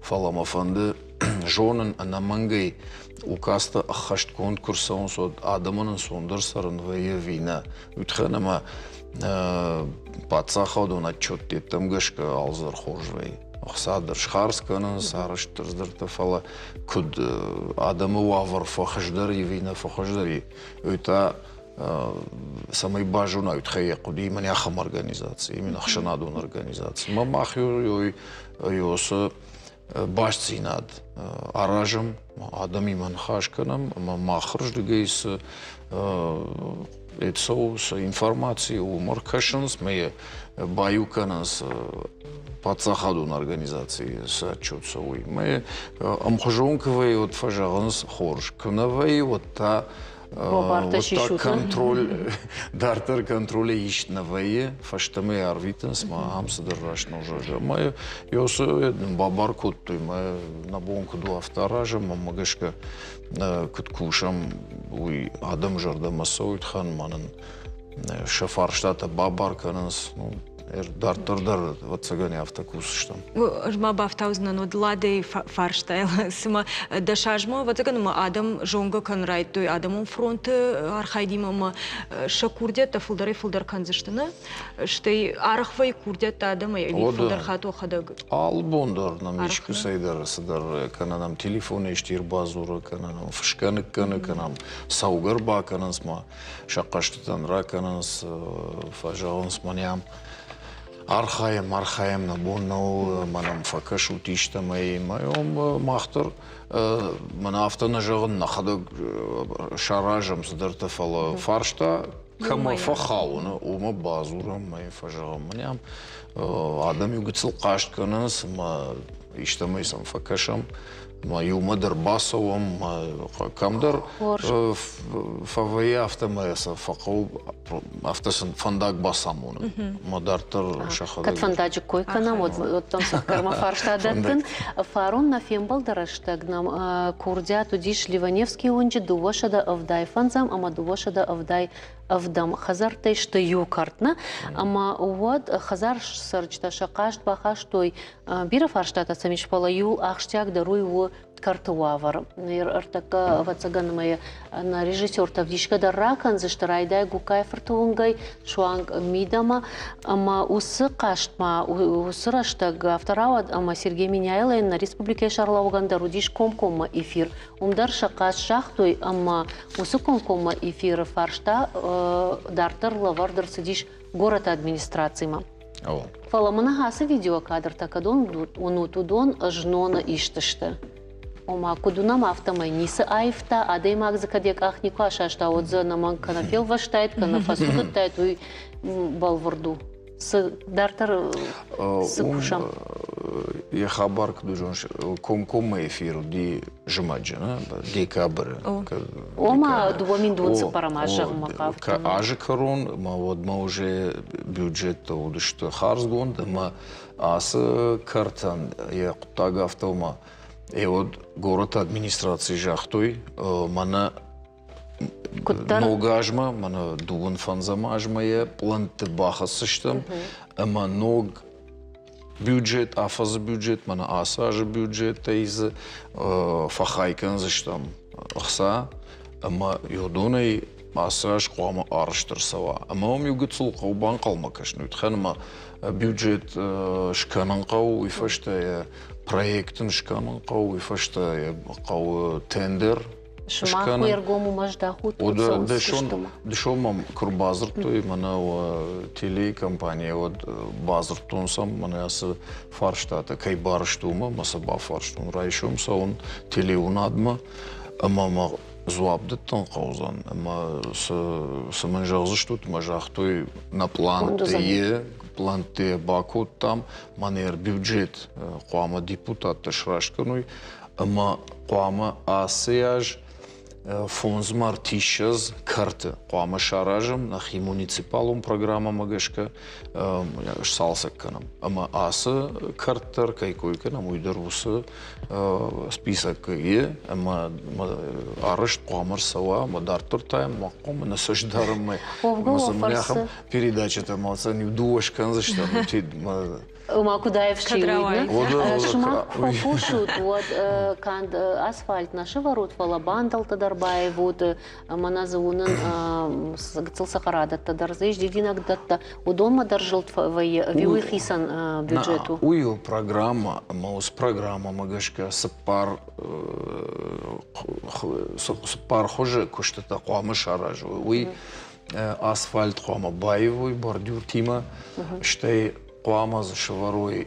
фӕлӕ мӕ фӕнды зонын, ӕнӕмӕнгӕй указтӕ ӕххӕстгонд куы рцӕуынц, уӕд адӕмӕн ӕнцондӕр цӕрын вӕййы ӕви нӕ. Уый тыххӕй ӕмӕ паддзахадон отчеттӕм гӕсгӕ алцыдӕр хорз вӕййы. Ӕхца дӕр схардз кӕнынц, арӕзт дӕр, фӕлӕ куыд адӕмы уавӕр фӕхуыздӕр ӕви нӕ фӕхуыздӕр и, уый та цӕмӕй базона, уый тыххӕй йӕ хъуыди мӕнӕ ахӕм организаци, именно ӕхсӕнадон организаци. Мӕ мах цы бастдзинад аразӕм, адӕмимӕ ныхас кӕнӕм ӕмӕ махырдыгӕй цы цӕуы, цы информаци, уымӕ ӕркӕсынц, мӕ йӕ баиу кӕнынц паддзахадон организацийы цы отчет цӕуы, мӕ ӕмхуызон куы вӕййы, уӕд фӕзӕгъынц хорз, куы нӕ вӕййы, уӕд та уӕд контроль дарддӕр контролӕй ист нӕ вӕййы, фӕстӕмӕ йӕ арвитынц, мӕ ахӕм цыдӕр раст нӕу, зӕгъгӕ. Мӕ йӕ нын бабар кодтой, мӕ нӕ бон куыд у, афтӕ аразӕм, мӕнмӕ гӕсгӕ куыд кусӕм, уый адӕмы зӕрдӕмӕ цӕуы, тыхӕн ма нын сӕ фарстатӕ бабар кӕнынц. Ну, дарддӕр дӕр, ӕвӕццӕгӕн, афтӕ кусдзыстӕм. Ӕз ма бафтаудзынӕн уӕд Ладӕйы фарстайыл. Цыма дӕсазмӕ, ӕвӕццӕгӕн, ӕмӕ адӕм зонгӕ кӕнын райдыдтой адӕмон фронты архайдимӕ ӕмӕ сӕ курдиӕттӕ фылдӕрӕй-фылдӕр кӕндзысты, нӕ? Стӕй арӕх вӕййы курдиӕттӕ адӕмӕй ӕви фылдӕр хатт уӕхӕдӕг? Алы бон дӕр нӕм искуыцӕй дӕр цыдӕр кӕнӕ нӕм телефонӕй исты ӕрбадзуры, кӕнӕ нӕм фысгӕ ныккӕны, кӕнӕ нӕм цӕугӕ ӕрбакӕнынц ма сӕ хъӕстытӕн ракӕнынц, фӕзӕгъынц мӕнӕ ам архайӕм, архайӕм, нӕ бон нӕу, мӕ нӕм фӕкӕсут истӕмӕй. Мӕ мах дӕр мӕнӕ афтӕ нӕ зӕгъын, нӕхӕдӕг саразӕм цыдӕртӕ, фӕлӕ фарста кӕмӕ фӕхауы, уымӕ бадзурӕм, мӕ фӕзӕгъӕм. Мӕнӕ ам адӕм иу гыццыл хъаст кӕнынц, ӕмӕ истӕмӕй сӕм фӕкӕсӕм. Ма иумӕ дӕр бацӕуӕм, кӕмдӕр фӕвӕййы, афтӕмӕй сӕ фӕхъӕуы, афтӕ сын фӕндаг бацамонын. Ма дарддӕр сӕхӕдӕг. Кӕд фӕндаджы кой кӕнӕм, уӕд дӕм цӕхгӕрмӕ фарста дӕттын. Фарон нӕ фембӕлды рӕстӕг нӕм курдиат уыдис Ливаневскийы уынджы 275 ӕмӕ 277 хӕдзӕрттӕй сты иу кӕрт, нӕ? Ӕмӕ уӕд хӕдзар цӕрджытӕ сӕ хъаст бахастой Бирӕ фарстатӕ сӕм ис, фӕлӕ иу ахсджиагдӕр уый у кӕрты уавӕр. Ӕртӕккӕ, ӕвӕццӕгӕн, ӕмӕ нӕ режиссертӕ ӕвдисгӕ дӕр ракӕндзысты, райдай Гуккайы-фырты уынгӕй суанг мидӕмӕ. Ӕмӕ уыцы хъазтмӕ уыцы рӕстӕг афтӕ рауад, ӕмӕ Сергей Меняйлойӕн нӕ республикӕйы сӕргълӕууӕгӕн дӕр уыдис комкоммӕ эфир. Уым дӕр сӕ хъазт загътой ӕмӕ уыцы комкоммӕ эфиры фарста дарддӕр лӕвӕрд ӕрцыдис горӕты администрацимӕ. Фӕлӕ мын ацы видеокадртӕ кӕдон уынут, уыдон зноны ист сты. Ома, куыд уынӕм, афтӕмӕй ницы аивта, адӕймаг дзы кӕд йӕ къах никуы асаста, уӕд дзы ӕнӕмӕнг кӕнӕ фелвӕстаид, кӕнӕ фӕцудыдтаид, уый бӕлвырд у. Цы дарддӕр цы кусӕм? Йӕ хабар куыд уызон, комкоммӕ эфир уыди зымӕджы, декабры. Ома, 2024 аз зӕгъынмӕ хъавдтӕн. Азы кӕрон ӕмӕ уӕдмӕ уже бюджеттӕ уыдысты хардзгонд ӕмӕ ацы кӕртӕн йӕ хъуыддаг афтӕ ома уӕд горӕты администрацийы загътой, мӕнӕ ног азмӕ, мӕнӕ дыууын фӕндзӕм азмӕ йӕ пълӕнтты бахӕсдзыстӕм ӕмӕ ног бюджет, афӕдзы бюджет, мӕнӕ ацы азы бюджетӕй дзы фӕхай кӕндзыстӕм ӕхца ӕмӕ уыдонӕй ацы аз хъуамӕ арӕзт ӕрцӕуа. Ӕмӕ уым иу гыццыл хъӕуы банхъӕлмӕ кӕсын, уый тыххӕй ӕмӕ бюджет скӕнын хъӕуы, уый фӕстӕ йӕ проект ын скӕнын хъӕуы, уый фӕстӕ йӕ хъӕуы тендер Сымах уе ргом уымӕ здахут, Дысон мӕм куы рбадзырдтой, мӕнӕ телекомпанийӕ, уӕд бадзырдтон сӕм, мӕнӕ ацы фарстатӕ кӕй бар сты, уымӕ ӕмӕ сӕ бафарстон. Райсом цӕуын телеуынадмӕ ӕмӕ мӕ дзуапп дӕттын хъӕудзӕн. Ӕмӕ цы мын зӕгъдзыстут, мӕ загътой, нӕ пълантӕ пълантӕ бакодтам, мӕнӕ бюджет хъуамӕ депутаттӕ сраст кӕной, ӕмӕ хъуамӕ ацы аз Фондз мартиссӕдз кӕрты хъуамӕ саразӕм нӕхи муниципалон программӕмӕ гӕсгӕ сцалцӕг кӕнӕм. Ӕмӕ ацы кӕрт дӕр кӕй кой кӕнӕм, уый дӕр уыцы список и ӕмӕ арӕзт хъуамӕ ӕрцӕуа ӕмӕ дарддӕр та ма хъуамӕ нӕ цӕст дарӕм ахӕм передачӕтӕ ма сӕ иу дыууӕ скӕндзыстӕм. Ома куыд аивсти, уый Сымах куы фӕкусут, уӕд канд асфальт нӕ сӕвӕрут, фӕлӕ бандалтӕ дӕр баивут, мӕнӕ дзы уынын гыццыл цӕхӕрадӕттӕ дӕр дзы ис, дидинӕгдӕттӕ. Уыдонмӕ дӕр зылд вӕййы ӕви уый хицӕн бюджет у? Уый у программӕ, ӕмӕ уыцы программӕмӕ гӕсгӕ цыппар цыппар хуызы куыстытӕ хъуамӕ саразой. Уый асфальт хъуамӕ баивой бордюртимӕ, стӕй хъуамӕ дзы сӕвӕрой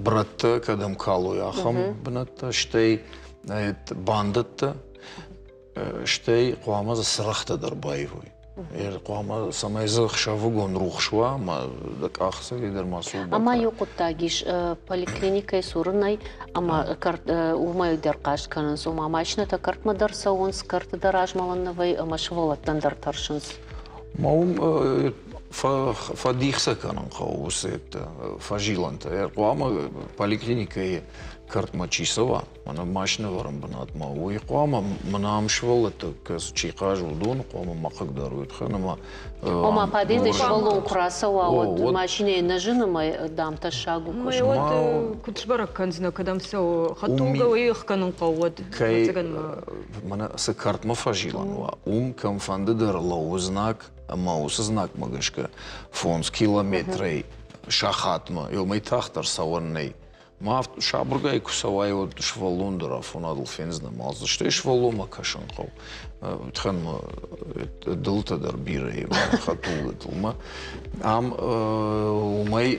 брӕттӕ, кӕдӕм калой, ахӕм бынӕттӕ, стӕй бандӕттӕ, стӕй хъуамӕ дзы цырӕгътӕ дӕр баивой. Хъуамӕ цӕмӕй дзы ӕхсӕвыгон рухс уа, ӕмӕ дӕ къахдзӕфӕй дӕр ма цу. Ӕмӕ иу хъуыддаг ис, поликлиникӕйы цуры нӕй, ӕмӕ уымӕй дӕр хъаст кӕнынц, ома машинӕтӕ кӕртмӕ дӕр цӕуынц, кӕрты дӕр азмӕлӕн нӕ вӕййы ӕмӕ сывӕллӕттӕн дӕр тӕрсынц. Ма уым фӕдих сӕ кӕнын хъӕуы уыцы фӕзилӕнтӕ. Хъуамӕ поликлиникӕйы кӕртмӕ чи цӕуа, мӕнӕ машинӕвӕрӕн бынатмӕ, уый хъуамӕ мӕнӕ ам сывӕллӕттӕ чи хъазы, уыдоны хъуамӕ ма хъыгдарой. Ӕмӕ Ома подъездӕй сывӕллон куы рацӕуа, уӕд машинӕйы нӕ зыны, мӕ дам тӕссаг у куыст. Уӕд куыд сбӕрӕг кӕндзынӕ, кӕдӕм цӕуы? Хӕдтулгӕ уый ӕхгӕнын хъӕуы, уӕд кӕй мӕнӕ цы кӕртмӕ фӕзилӕн уа, уым кӕмфӕнды дӕр лӕууы знаг, ӕмӕ уыцы знагмӕ гӕсгӕ фондз километрӕй сахатмӕ, уымӕй тагъддӕр цӕуӕн нӕй. Ма сабыргай куы цӕуай, уӕд сывӕллон дӕр афонадыл фендзынӕ мал стӕй сывӕллонмӕ кӕсын хъӕуы. Тхӕн ма дылтӕ дӕр бирӕ и хӕдтулгӕтыл. Ма ам уымӕй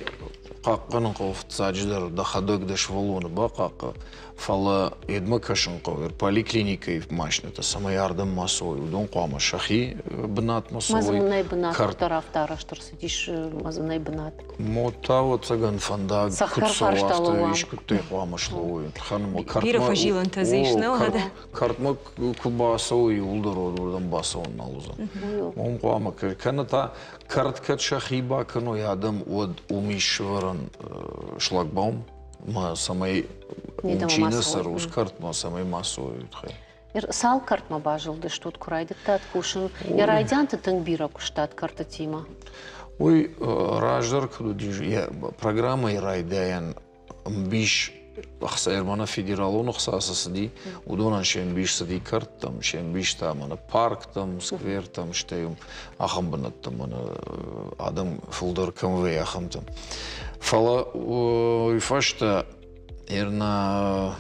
хъахъхъӕнын хъӕуы фыццаджыдӕр дӕхӕдӕг дӕ сывӕллоны бахъахъхъӕ. Фӕлӕ йедмӕ кӕсын хъӕуы поликлиникӕйы машинӕтӕ, цӕмӕй ардӕм ма цӕуой, уыдон хъуамӕ сӕхи бынатмӕ цӕуой. Мазынӕй бынат дӕр афтӕ арӕзт ӕрцыдис, мазынӕй бынат. Мотта ӕвӕццӕгӕн фӕндаг куыд цӕуы, афтӕ искуыдтӕй хъуамӕ слӕууой. Бирӕ фӕзилӕнтӕ дзы ис, нӕ уӕдӕ? Кӕртмӕ куы бацӕуой, иууылдӕр уырдӕм бацӕуын нал уыдзӕн. Уым хъуамӕ кӕнӕ та кӕрт кӕд сӕхи бакӕной адӕм, уӕд уым ис сӕвӕрӕн шлагбаум, ма цӕмӕй уым чи нӕ цӕры, уыцы кӕртмӕ цӕмӕй ма цӕуой, уый тыххӕй. Цал кӕртмӕ базылдыстут, куы райдыдтат кусын? Йӕ райдианты тынг бирӕ куыстат кӕртытимӕ. Уый раздӕр куыд уыдис, йӕ программӕйы райдайӕн ӕмбис ӕхца мӕнӕ федералон ӕхца цы цыди, уыдонӕн се мбис цыди кӕрттӕм, се мбис та мӕнӕ парктӕм, сквертӕм, стӕй ахӕм бынӕттӕм, мӕнӕ адӕм фылдӕр кӕм вӕййы, ахӕмтӕм. Фӕлӕ уый фӕстӕ Эрна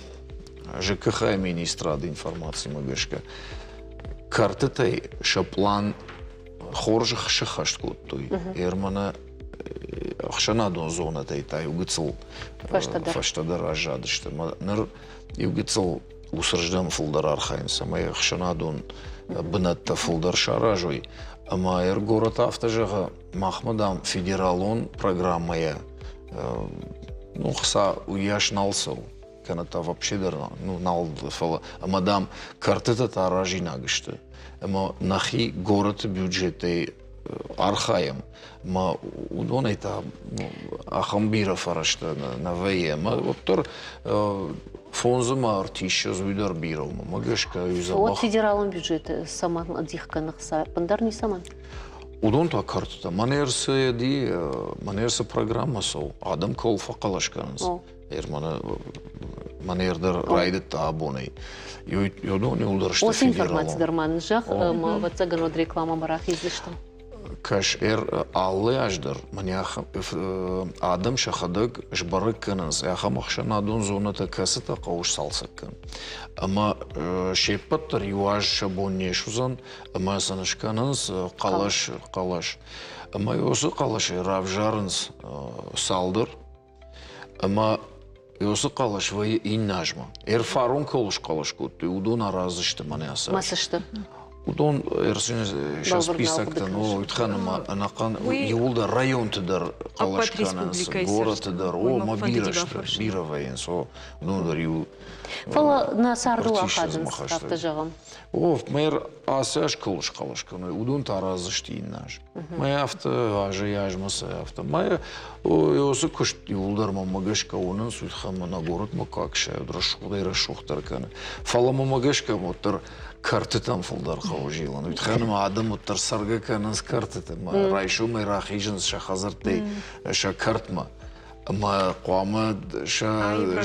ЖКХ министрады информацимӕ гӕсгӕ кӕртытӕй сӕ пълан хорз сыххӕст кодтой. Эрмӕнӕ ӕхсӕнадон зонӕтӕй та иу гыццыл фӕстӕдӕр аззадысты. Ныр иу гыццыл уыцырдӕм фылдӕр архайынц, цӕмӕй ӕхсӕнадон бынӕттӕ фылдӕр саразой. Ӕмӕ ӕргород афтӕ зӕгъы, махмӕ, дам, федералон программӕйӕ ну, хца уыйас нал цӕуы, кӕнӕ та вообще дӕр ну, нал, фӕлӕ ӕмӕ, дам, кӕртытӕ та аразинаг сты. Ӕмӕ нӕхи горӕты бюджетӕй архайӕм, ӕмӕ уыдонӕй та ахӕм бирӕ фӕрӕзтӕ нӕ вӕййы. Ӕмӕ уӕддӕр фондзы ма ӕртиссӕдз уый дӕр бирӕ у. Мӕ гӕсгӕ уый дзӕбӕх. Уӕд федералон бюджеты цӕмӕн дих кӕны хца? Ӕппындӕр ницӕмӕн? Уыдон та кӕртытӕ. Мӕнӕ РЦД, мӕнӕ цы программӕ цӕуы, адӕм кӕуыл фӕхъӕлӕс кӕнынц. Мӕнӕ дӕр райдыдта абонӕй. Уыдон иуылдӕр сты Уыцы информаци дӕр ма нын зӕгъ, ӕмӕ ӕвӕццӕгӕн уӕд рекламӕмӕ рахиздзыстӕм. Кӕс, алы аз дӕр мӕнӕ адӕм сӕхӕдӕг сбӕрӕг кӕнынц ахӕм ӕхсӕнадон зонӕтӕ, кӕцытӕ хъӕуы сцалцӕг кӕнын. Ӕмӕ се ппӕт дӕр иу аз сӕ бон не суыдзӕн, ӕмӕ сын скӕнынц хъӕлӕс, хъӕлӕс. Ӕмӕ уыцы хъӕлӕсӕй равзарынц цалдӕр. Ӕмӕ уыцы хъӕлӕс вӕййы иннӕ азмӕ. Ӕрфарон кӕуыл схъӕлӕс кодтой, уыдон араздзысты мӕнӕ ацы. Ма цы сты? Уыдон сӕ списоктӕ, ну, уый ма ӕнӕхъӕн иууылдӕр районты дӕр хъӕлӕс кӕнынц, горӕты дӕр, о, ма бирӕ сты, бирӕ вӕййынц, о, уыдон дӕр иу Фӕлӕ нӕ цардыл ахадынц, афтӕ зӕгъӕм. О, мэр ацы аз кӕуыл схъӕлӕс кӕной, уыдон та араздзысты иннӕ аз. Мӕ афтӕ азӕй-азмӕ сӕ афтӕ. Мӕ уыцы куыст иууылдӕр мӕнмӕ гӕсгӕ уынынц, уый тыххӕй мӕ нӕ горӕтмӕ куы аксайод, рӕсугъдӕй-рӕсугъддӕр кӕны. Фӕлӕ мӕнмӕ гӕсгӕ уӕддӕр кӕртытӕм фылдӕр хъӕуы зилын. Уый тыххӕй ма адӕм уӕддӕр цӕргӕ кӕнынц кӕртыты. Райсомӕй рахизынц сӕ хӕдзӕрттӕй сӕ кӕртмӕ. Ӕмӕ хъуамӕ сӕ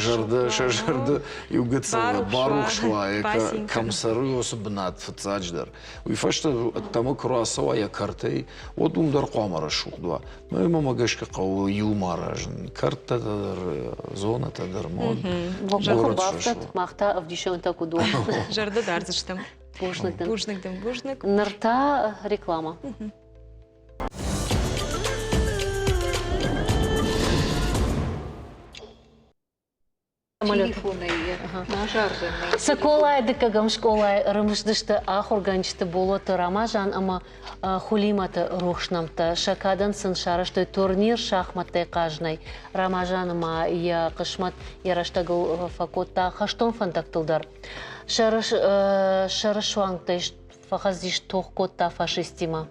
зӕрдӕ сӕ зӕрдӕ иу гыццыл барухс уа, кӕм цӕры, уыцы бынат фыццаджыдӕр. Уый фӕстӕ ӕддӕмӕ куы рацӕуа йӕ кӕртӕй, уӕд уым дӕр хъуамӕ рӕсугъд уа. Мӕнмӕ гӕсгӕ хъӕуы иумӕ аразын. Кӕрттӕ дӕр, зонӕтӕ дӕр. Город бафтӕд, мах та ӕвдисӕнтӕ куыд уӕм. Зӕрдӕ дардзыстӕм. Бузныг дын. Бузныг дын, бузныг. Ныр та реклама. Соколайы дыккӕгӕм скъолайы ӕрымысдысты ахуыргӕнджыты Болоты Рамазан ӕмӕ Хулиматы рухс нӕмттӕ. Сӕ кадӕн сын сарӕзтой турнир шахмӕттӕй хъазынӕй. Рамазаны ма йӕ хъысмӕт йӕ рӕстӕгыл фӕкодта хӕстон фӕндӕгтыл дӕр. Сӕрысуӕнгтӕй фӕхӕцдис тох кодта фашисттимӕ.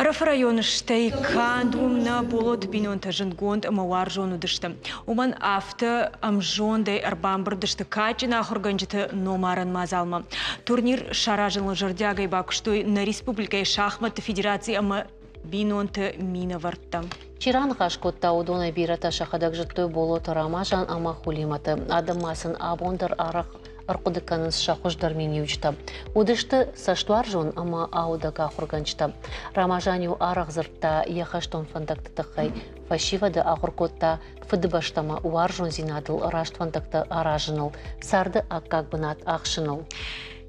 Ӕрӕфы районы стӕй канд уым нӕ Болоты бинонтӕ зындгонд ӕмӕ уарзон уыдысты. Уымӕн афтӕ ӕмзондӕй ӕрбамбырд сты кадджын ахуыргӕнджыты номарӕн мадзалмӕ. Турнир саразыныл зӕрдиагӕй бакуыстой нӕ республикӕйы шахматты федераци ӕмӕ бинонты минӕвӕрттӕ. Чи раныхас кодта, уыдонӕй бирӕтӕ сӕхӕдӕг зыдтой Болоты Рамазан ӕмӕ Хулимӕты. Адӕм ма сын абон дӕр арӕх ӕрхъуыды кӕнынц сӕ хуыздӕр миниуджытӕ. Уыдысты цӕстуарзон ӕмӕ аудӕг ахуыргӕнджытӕ. Рамазан-иу арӕх дзырдта йӕ хӕстон фӕндӕгты тыххӕй. Фӕсивӕды ахуыр кодта Фыдыбӕстӕмӕ уарзондзинадыл раст фӕндӕгтӕ аразыныл, царды аккаг бынат ахсыныл.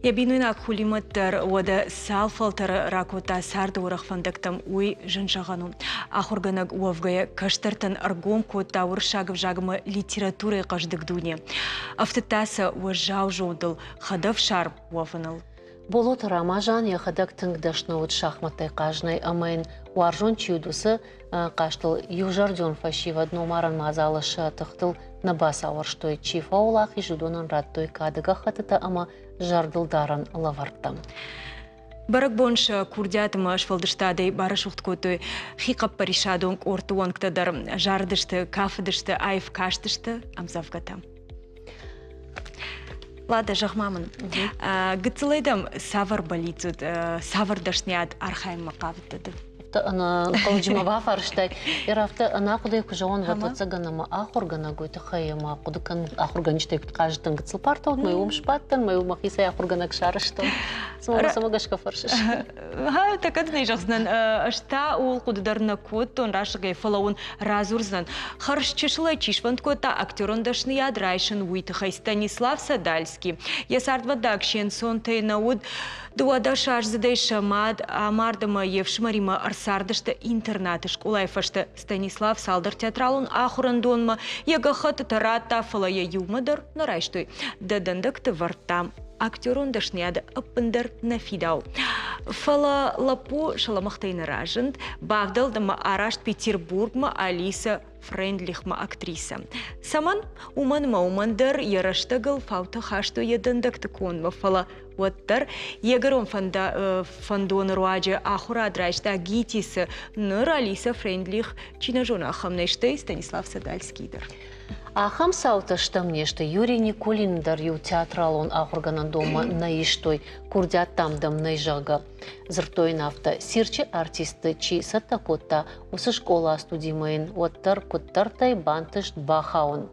Йӕ бинойнаг Хулимӕт дӕр уӕдӕ цал фӕлтӕры ракодта царды уӕрӕх фӕндӕгтӕм, уый зын зӕгъӕн у. Ахуыргӕнӕг уӕвгӕйӕ кӕстӕртӕн ӕргом кодта уырыссаг ӕвзагмӕ литературӕйы хъӕздыг дуне. Ӕфтыдта сӕ уӕззау зондыл, хӕдӕфсарм уӕвыныл. Болоты Рамазан йӕхӕдӕг тынг дӕсны уыд шахмӕттӕй хъазынӕй ӕмӕ йын уарзон чи уыд, уыцы хъазтыл иузӕрдион фӕсивӕд номарӕн мадзалы сӕ тыхтыл нӕ бацауӕрстой. Чи фӕуӕлахиз, уыдонӕн радтой кады гӕххӕттытӕ ӕмӕ зӕрдылдарӕн лӕвӕрттӕ. Бӕрӕгбон сӕ курдиат ӕмӕ сфӕлдыстадӕй барӕсугъд кодтой хихъӕппӕрисадон къордты уӕнгтӕ дӕр. Зарыдысты, кафыдысты, аив кастысты ӕмдзӕвгӕтӕ. Лада, зӕгъ-ма мын, гыццылӕй дӕм цавӕр бӕллиц уыд, цавӕр дӕсныйад архайынмӕ хъавыдтӕ ды? Афтӕ ӕнӕнхъӕлӕджы мӕ бафарстай. Ир афтӕ ӕнӕхъуыдыйӕ куы зӕгъон, ӕвӕццӕгӕн ӕмӕ ахуыргӕнӕг уый тыххӕй ӕмӕ хъуыды кӕн ахуыргӕнджытӕй куыд хъазыдтӕн гыццыл партӕ мӕ уым сбадтӕн, мӕ мӕхицӕй ахуыргӕнӕг сарӕзтон. Цыма мӕ цӕмӕ гӕсгӕ фӕрсыс? Тӕккӕ дын ӕй зӕгъдзынӕн, ӕз та ууыл хъуыды дӕр нӕ кодтон расыгӕй, фӕлӕ уын радзурдзынӕн. Хӕрз чысылӕй чи сфӕнд кодта актерон дӕсныйад райсын, уый тыххӕй Станислав Садальский. Йӕ цардвӕндаг се нцонтӕй нӕ уыд. Дыууадӕсаздзыдӕй сӕ мад амард ӕмӕ йе фсымӕримӕ ӕрцардысты интернаты скъолайы фӕстӕ. Станислав цалдӕр театралон ахуырӕндонмӕ йӕ гӕххӕттытӕ радта, фӕлӕ йӕ иумӕ дӕр нӕ райстой. Дӕ дӕндӕгты вӕрдта актерон дӕсныйады ӕппындӕр нӕ фидау. Фӕлӕ лӕппу сӕлӕмӕгътӕй нӕ разынд, бавдӕлд ӕмӕ араст Петербургмӕ Алиса Френдлихмӕ актрисӕ. Цӕмӕн? Уымӕн ӕмӕ уымӕн дӕр йӕ рӕстӕгыл фаутӕ хастой йӕ дӕндӕгты кондмӕ, фӕлӕ уӕддӕр йе гӕрон фӕндоны руаджы ахуырад райста ГИТИС-ы, ныр Алиса Френдлих чи нӕ зоны, ахӕм нӕ, стӕй Станислав Садальский дӕр. Ахӕм цаутӕ стӕм не сты. Юрий Никулин дӕр иу театралон ахуыргӕнӕндонмӕ нӕ истой, курдиат дам дӕм нӕй, зӕгъгӕ. Дзырдтой йын афтӕ, цирчы артистты чи цӕттӕ кодта, уыцы скъола-студимӕ йын уӕддӕр куыддӕртӕй бантыст бахауын.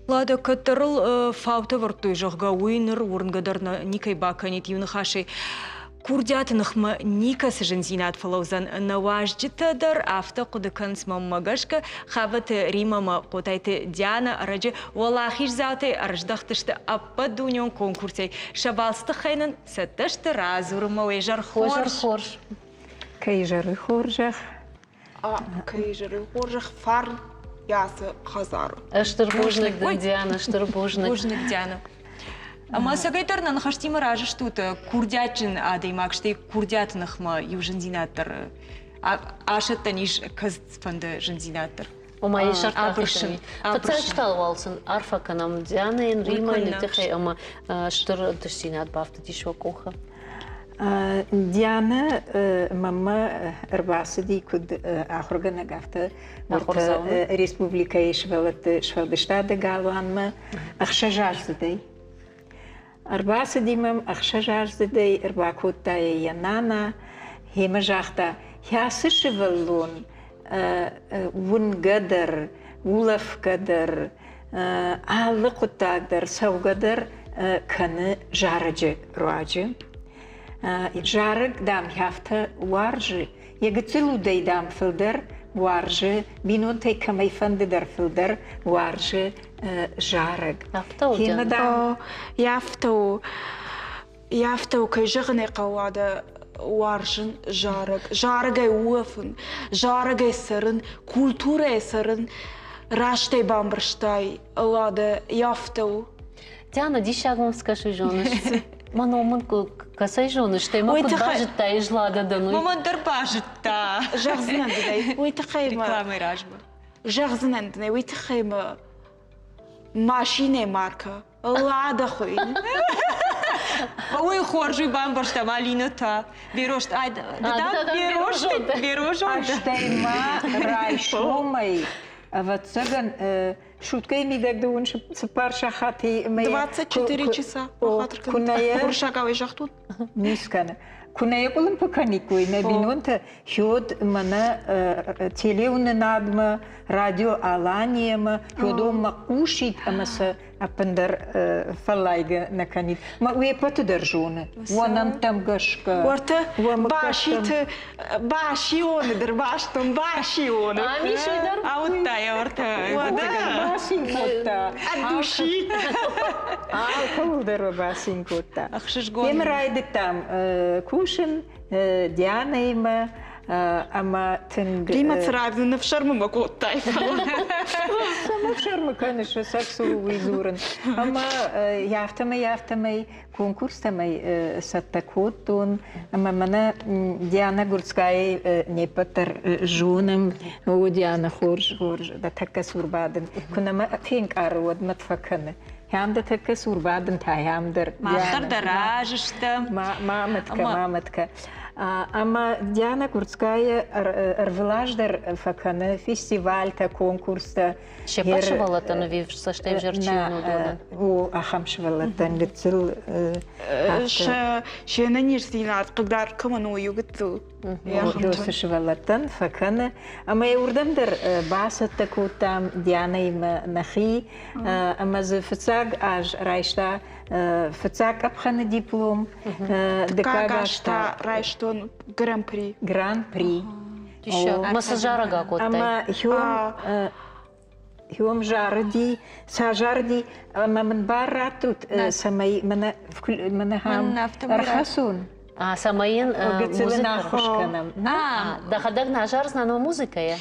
Лада, кӕддӕр ыл фаутӕ вӕрдтой, зӕгъгӕ, уый ныр уырнгӕ дӕр никӕй бакӕнид иу ныхасӕй. Курдиаты ныхмӕ никӕцы зындзинад фӕлӕудзӕн. Нӕ уазджытӕ дӕр афтӕ хъуыды кӕнынц мӕнмӕ гӕсгӕ. Хабӕты Римӕ ӕмӕ Хъотайты Дианӕ ӕрӕджы уӕлахиздзаутӕй ӕрыздӕхтысты ӕппӕтдунеон конкурсӕй. Сӕ балцы тыххӕй нын цӕттӕ сты радзурынмӕ уе зӕр хорз. Уе зӕр хорз. Кӕй зӕры хорзӕх? Кӕй зӕры хорзӕх фарн йӕ ацы хӕдзары. Стыр бузныг дын, Диана, стыр бузныг. Бузныг, Диана. Ӕмӕ ӕцӕгӕйдӕр нӕ ныхӕстимӕ разы стут, курдиатджын адӕймаг, стӕй курдиаты ныхмӕ иу зындзинад дӕр асӕттӕн ис кӕцыфӕнды зындзинад дӕр. Ома йӕ сӕртӕ ахизӕн. Фыццаг стал уал сын арфӕ кӕнӕм Дианӕйӕн, Римӕйы тыххӕй ӕмӕ стыр ӕнтыстдзинад бафтыдис уӕ къухы. Дианӕ мӕммӕ ӕрбацыди куыд ахуыргӕнӕг, афтӕ республикӕйы сывӕллӕтты сфӕлдыстады галуанмӕ ӕхсӕзаздзыдӕй. Ӕрбацыди мӕм ӕхсӕзаздзыдӕй, ӕрбакодта йӕ йӕ нана, йемӕ загъта, кӕцы сывӕллон уынгӕ дӕр, улӕфгӕ дӕр, алы хъуыддаг дӕр, цӕугӕ дӕр кӕны зарӕджы руаджы. Зарӕг, дам, афтӕ уарзы, йӕ гыццыл удӕй, дам, фылдӕр уарзы, бинонтӕй кӕмӕй фӕнды дӕр фылдӕр уарзы зарӕг. Афтӕ у, Диана? Афтӕ у. Афтӕ у, кӕй зӕгъын ӕй хъӕуы, адӕ уарзын зарӕг. Зарӕгӕй улӕфын, зарӕгӕй цӕрын, культурӕйӕ цӕрын. Растӕй бамбӕрстай, Ладӕ, афтӕ у. Диана, диссаг мӕм скӕсы, зоныс. Мӕ ном мын кӕцӕй зоныс, стӕй мӕ куыд базыдтай, ӕз Лада дӕн, уый? Мамӕ дӕр базыдта. Зӕгъдзынӕн дын ӕй, уый тыххӕй мӕ... Рекламӕйы размӕ. Зӕгъдзынӕн дын ӕй, уый тыххӕй мӕ машинӕйы маркӕ Лада хуыйны. Уый хорз уый бамбӕрстам, Алинӕ та. Берозт, ай, Берозон. Стӕй ма райсомӕй, ӕвӕццӕгӕн, суткӕйы мидӕг дыууын цыппар сахаты 24 часа. Уырыссагау загътон. Ницы кӕны. Куы нӕ йӕ къуылымпы кӕниккой нӕ бинонтӕ, хиод мӕнӕ телеуынынадмӕ, радио Аланиямӕ, хиодонмӕ хъусид ӕмӕ сӕ ӕппындӕр фӕллайгӕ нӕ кӕнид. Мӕ уе ппӕты дӕр зоны, уӕ нӕмттӕм гӕсгӕ. Уӕртӕ Баситы Басионы дӕр бастон, Басионы. Амис уый дӕр? Ауыдта йӕ уӕртӕ. Бацин кодта. От души. Алкӕуыл дӕр бацин кодта. Ӕхсызгон. Йемӕ райдыдтам кусын Дианӕимӕ ӕмӕ тынг... Римӕ цырагъ ныфсӕрмы мӕ кодтай. Цӕмӕ фсӕрмы кӕныс, секс у уый дзурын. Ӕмӕ афтӕмӕй, афтӕмӕй конкурстӕм ӕй цӕттӕ кодтон ӕмӕ мӕнӕ Диана Гурцкайы не ппӕт дӕр зонӕм. О, Диана, хорз, хорз, дӕ тӕккӕ цур бадын. Куы нӕ мӕ фенкъары, уӕд мӕт фӕкӕны. Хӕм дӕ тӕккӕ цур бадын та хӕм дӕр. Мах дӕр дӕ разы стӕм. Ма мӕткӕ, ма мӕткӕ. Ӕмӕ Диана Гурцкая ӕрвылаз дӕр фӕкӕны фестивальтӕ, конкурстӕ. Се ппӕт сывӕллӕттӕн ӕви цӕстӕй ӕвзӕр чи у, уыдонӕн? О, ахӕм сывӕллӕттӕн гыццыл Се нӕниздзинад хъыгдард кӕмӕн у, иу гыццыл. Уыцы сывӕллӕттӕн фӕкӕны. Ӕмӕ йӕ уырдӕм дӕр бацӕттӕ кодтам Дианӕимӕ нӕхи. Ӕмӕ дзы фыццаг аз райста фыццаг къӕпхӕны диплом. Дыккаг аз та райстон гран-при. Гран-при. Ӕмӕ цы зарӕг акодтай? Ӕмӕ хиом зарыди, ца зарыди, ӕмӕ мын бар раттут, цӕмӕй мӕнӕ хам ӕрхӕцон. А, цӕмӕй йын Гыццыл ӕххуыс кӕнӕм. Дӕхӕдӕг нӕ зардзынӕ но музыкӕйӕ?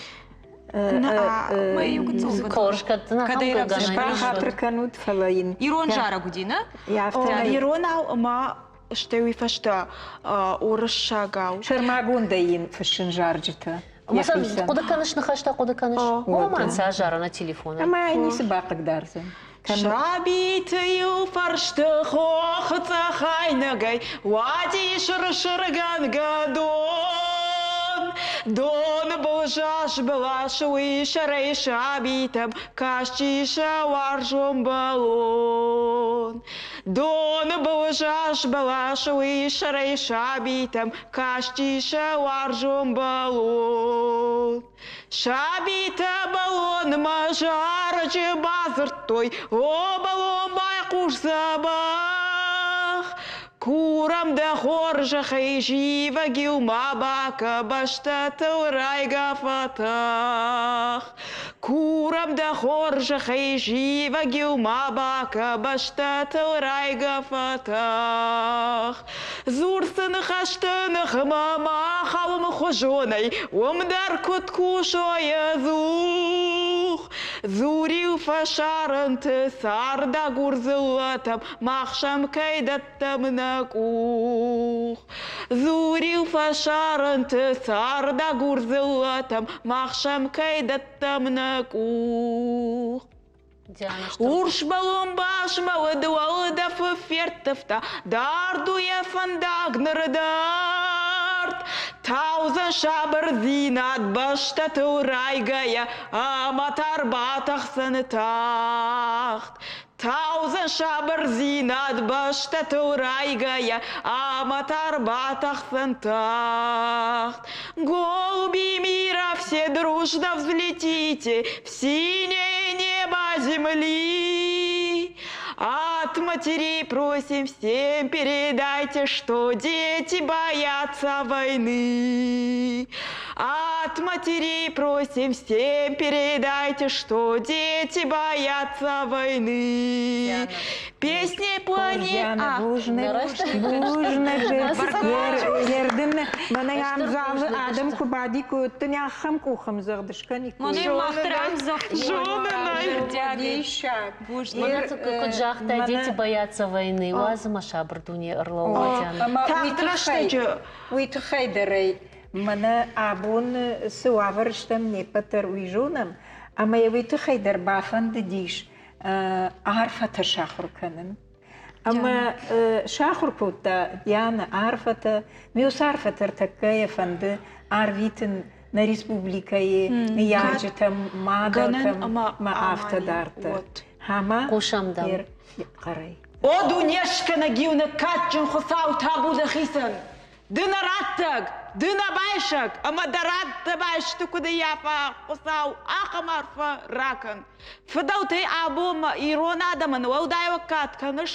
Хорз, кӕд дын ахӕм хъуыддаг Бахатыр кӕнут, фӕлӕ йын... Ирон зарӕг уыди, нӕ? Иронау ӕмӕ стӕй уый фӕстӕ уырыссагау. Сӕрмагондӕй йын фыссын зарджытӕ. Хъуыды кӕныс ныхӕстӕ, хъуыды кӕныс? Омӕн сӕ зары на телефоны. Ӕмӕ ницы бахъыгдардзӕн. Сабиты-иу фӕрсты хохы цъӕхайнӕгӕй уади сыр-сыргӕнгӕ дон. Доны был заз бӕласы уый сӕрӕй сабитӕм касти сӕ уарзон бӕлон. Доны был заз бӕласы уый сӕрӕй сабитӕм касти сӕ уарзон бӕлон. Сабитӕ бӕлонмӕ зарӕджы бадзырдтой, О, бӕлон, байхъус дзӕбӕх! Курӕм дӕ хорзӕхӕй, зивӕг-иу ма бакӕ, бӕстӕтыл райгӕ фӕтӕх. Курӕм дӕ хорзӕхӕй, зивӕг-иу ма бакӕ, бӕстӕтыл райгӕ фӕтӕх. Дзур цы ныхӕсты ныхмӕ мах алымхуызонӕй, уым дӕр куыд кусой ӕдзух. Дзур-иу Дзурил фӕсарӕнты цардагур дзыллӕтӕм, мах сӕм кӕй дӕттӕм нӕ къух. Дзурил фӕсарӕнты цардагур дзыллӕтӕм, мах сӕм кӕй дӕттӕм нӕ къух. Урс бӕлон базмӕлыд, уӕлдӕфы ферттывта, дард у йӕ фӕндаг ныр дард. Таудзӕн сабырдзинад бӕстӕтыл райгӕйӕ ӕмӕ та рбатӕхдзӕн тагъд. Таудзӕн сабырдзинад бӕстӕтыл райгӕйӕ ӕмӕ та рбатӕхдзӕн тагъд. Голуби мира, все дружно взлетите в синее небо земли. От матерей просим всем передайте, что дети боятся войны. От матерей просим всем передайте, что дети боятся войны. Песни планет... Ердин мӕнӕ ам адӕм куы бади кодтын, ахӕм къухӕмдзӕгъд скӕниккой. Куыд загътай, дети боятся войны, уадз ӕмӕ сабыр дуне ӕрлӕууӕд. Тагъд рӕстӕджы Уый тыххӕй дӕр ӕй мӕнӕ абон цы уавӕр стӕм, не ппӕт дӕр уый зонӕм, ӕмӕ йӕ уый тыххӕй дӕр бафӕндыдис арфӕтӕ сахуыр кӕнын. Ӕмӕ сахуыр кодта Дианӕ арфӕтӕ. Ме уыцы арфӕтӕ ӕртӕккӕ йӕ фӕнды арвитын нӕ республикӕйы ныййарджытӕм, мадӕлтӕм ӕмӕ афтӕ дарддӕр. Ӕмӕ Хъусӕм дӕм. Хъӕрӕй. О дунескӕнӕг иунӕг кадджын Хуыцау табу дӕхицӕн! Ды нӕ раттӕг, ды нӕ байсӕг, ӕмӕ дӕ радтӕ байсты куыд ӕййафа Хуыцау, ахӕм арфӕ ракӕн. Фыдӕлтӕй абонмӕ ирон адӕмӕн уӕлдайуаг кад кӕныс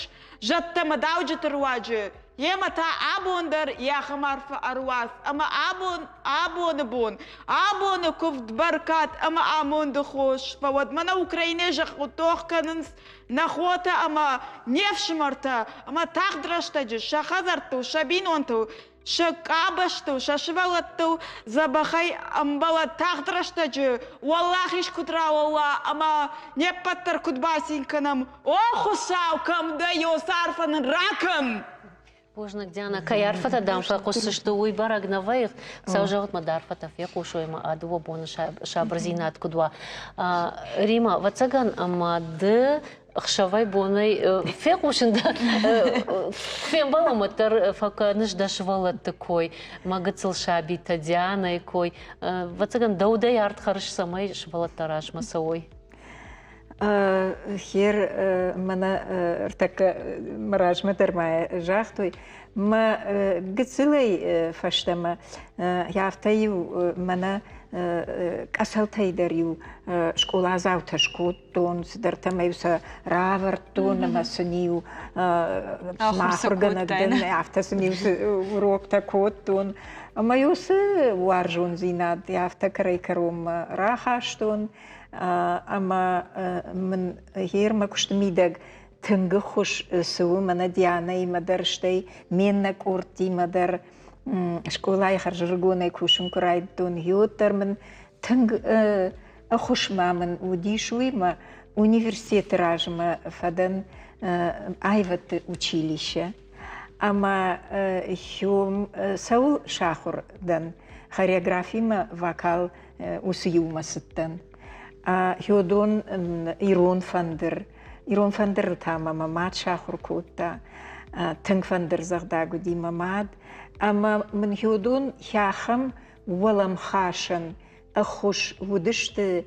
зӕдтӕ мӕ дауджыты руаджы, йемӕ та абон дӕр йӕ ахӕм арфӕ ӕруадз ӕмӕ абон, абоны бон, абоны куывд бӕркад ӕмӕ амонды хос фӕуӕд. Мӕнӕ Украинӕйы зӕххыл тох кӕнынц нӕ хотӕ ӕмӕ не фсымӕртӕ ӕмӕ тагъд рӕстӕджы сӕ хӕдзӕрттыл, сӕ бинонтыл, сӕ къабӕзтыл, сӕ сывӕллӕттыл дзӕбӕхӕй ӕмбӕлӕд тагъд рӕстӕджы уӕлахиз куыд рауӕуа ӕмӕ не ппӕт дӕр куыд бацин кӕнӕм. О Хуыцау, кӕм дӕ, Йосы арфӕ нын ракӕн! Бузныг, Диана. Кӕй арфӕтӕ дӕм фӕхъусдзысты, уый бӕрӕг нӕ вӕййы. Хуыцау зӕгъӕд, мӕ дӕ арфӕтӕ фехъусой ӕмӕ а дыууӕ боны сабырдзинад куыд уа. Рима, ӕвӕццӕгӕн, ӕмӕ ды ӕхсӕвӕй-бонӕй фехъусын дӕ фембӕлӕм, уӕддӕр фӕкӕныс дӕ сывӕллӕтты кой, мӕ гыццыл сабитӕ, Дианӕйы кой. Ӕвӕццӕгӕн, дӕ удӕй арт хӕрыс, цӕмӕй сывӕллӕттӕ размӕ цӕуой. Хер мӕнӕ ӕртӕккӕ мӕ размӕ дӕр ма загътой, мӕ гыццылӕй фӕстӕмӕ афтӕ-иу мӕнӕ къӕсӕлтӕй дӕр-иу скъоладзаутӕ скодтон, цыдӕртӕ ма-иу сӕ равӕрдтон ӕмӕ сын-иу ахуыргӕнӕг дӕн, афтӕ сын-иу уроктӕ кодтон. Ӕмӕ-иу цы уарзондзинад афтӕ кӕрӕй-кӕронмӕ рахастон. Ӕмӕ мын гъер мӕ куысты мидӕг тынг ӕххуыс цы у, мӕнӕ Дианӕимӕ дӕр, стӕй ме ннӕ къордтимӕ дӕр скъолайы хӕрзӕрыгонӕй кусын куы райдыдтон, гъеуӕд дӕр мын тынг ӕххуыс ма мын уыдис уый, мӕ университеты размӕ фӕдӕн аивӕдты училище. Ӕмӕ цӕуыл сахуыр дӕн? Хореографимӕ вокал уыцы иумӕ цыдтӕн. Хёдон ирон фӕндыр. Ирон фӕндырыл та мӕ мӕ мад сахуыр кодта. Тынг фӕндырдзӕгъдӕг уыди мӕ мад. Ӕмӕ мын Хёдон хӕхӕм уӕлӕмхасӕн ӕххуыс уыдысты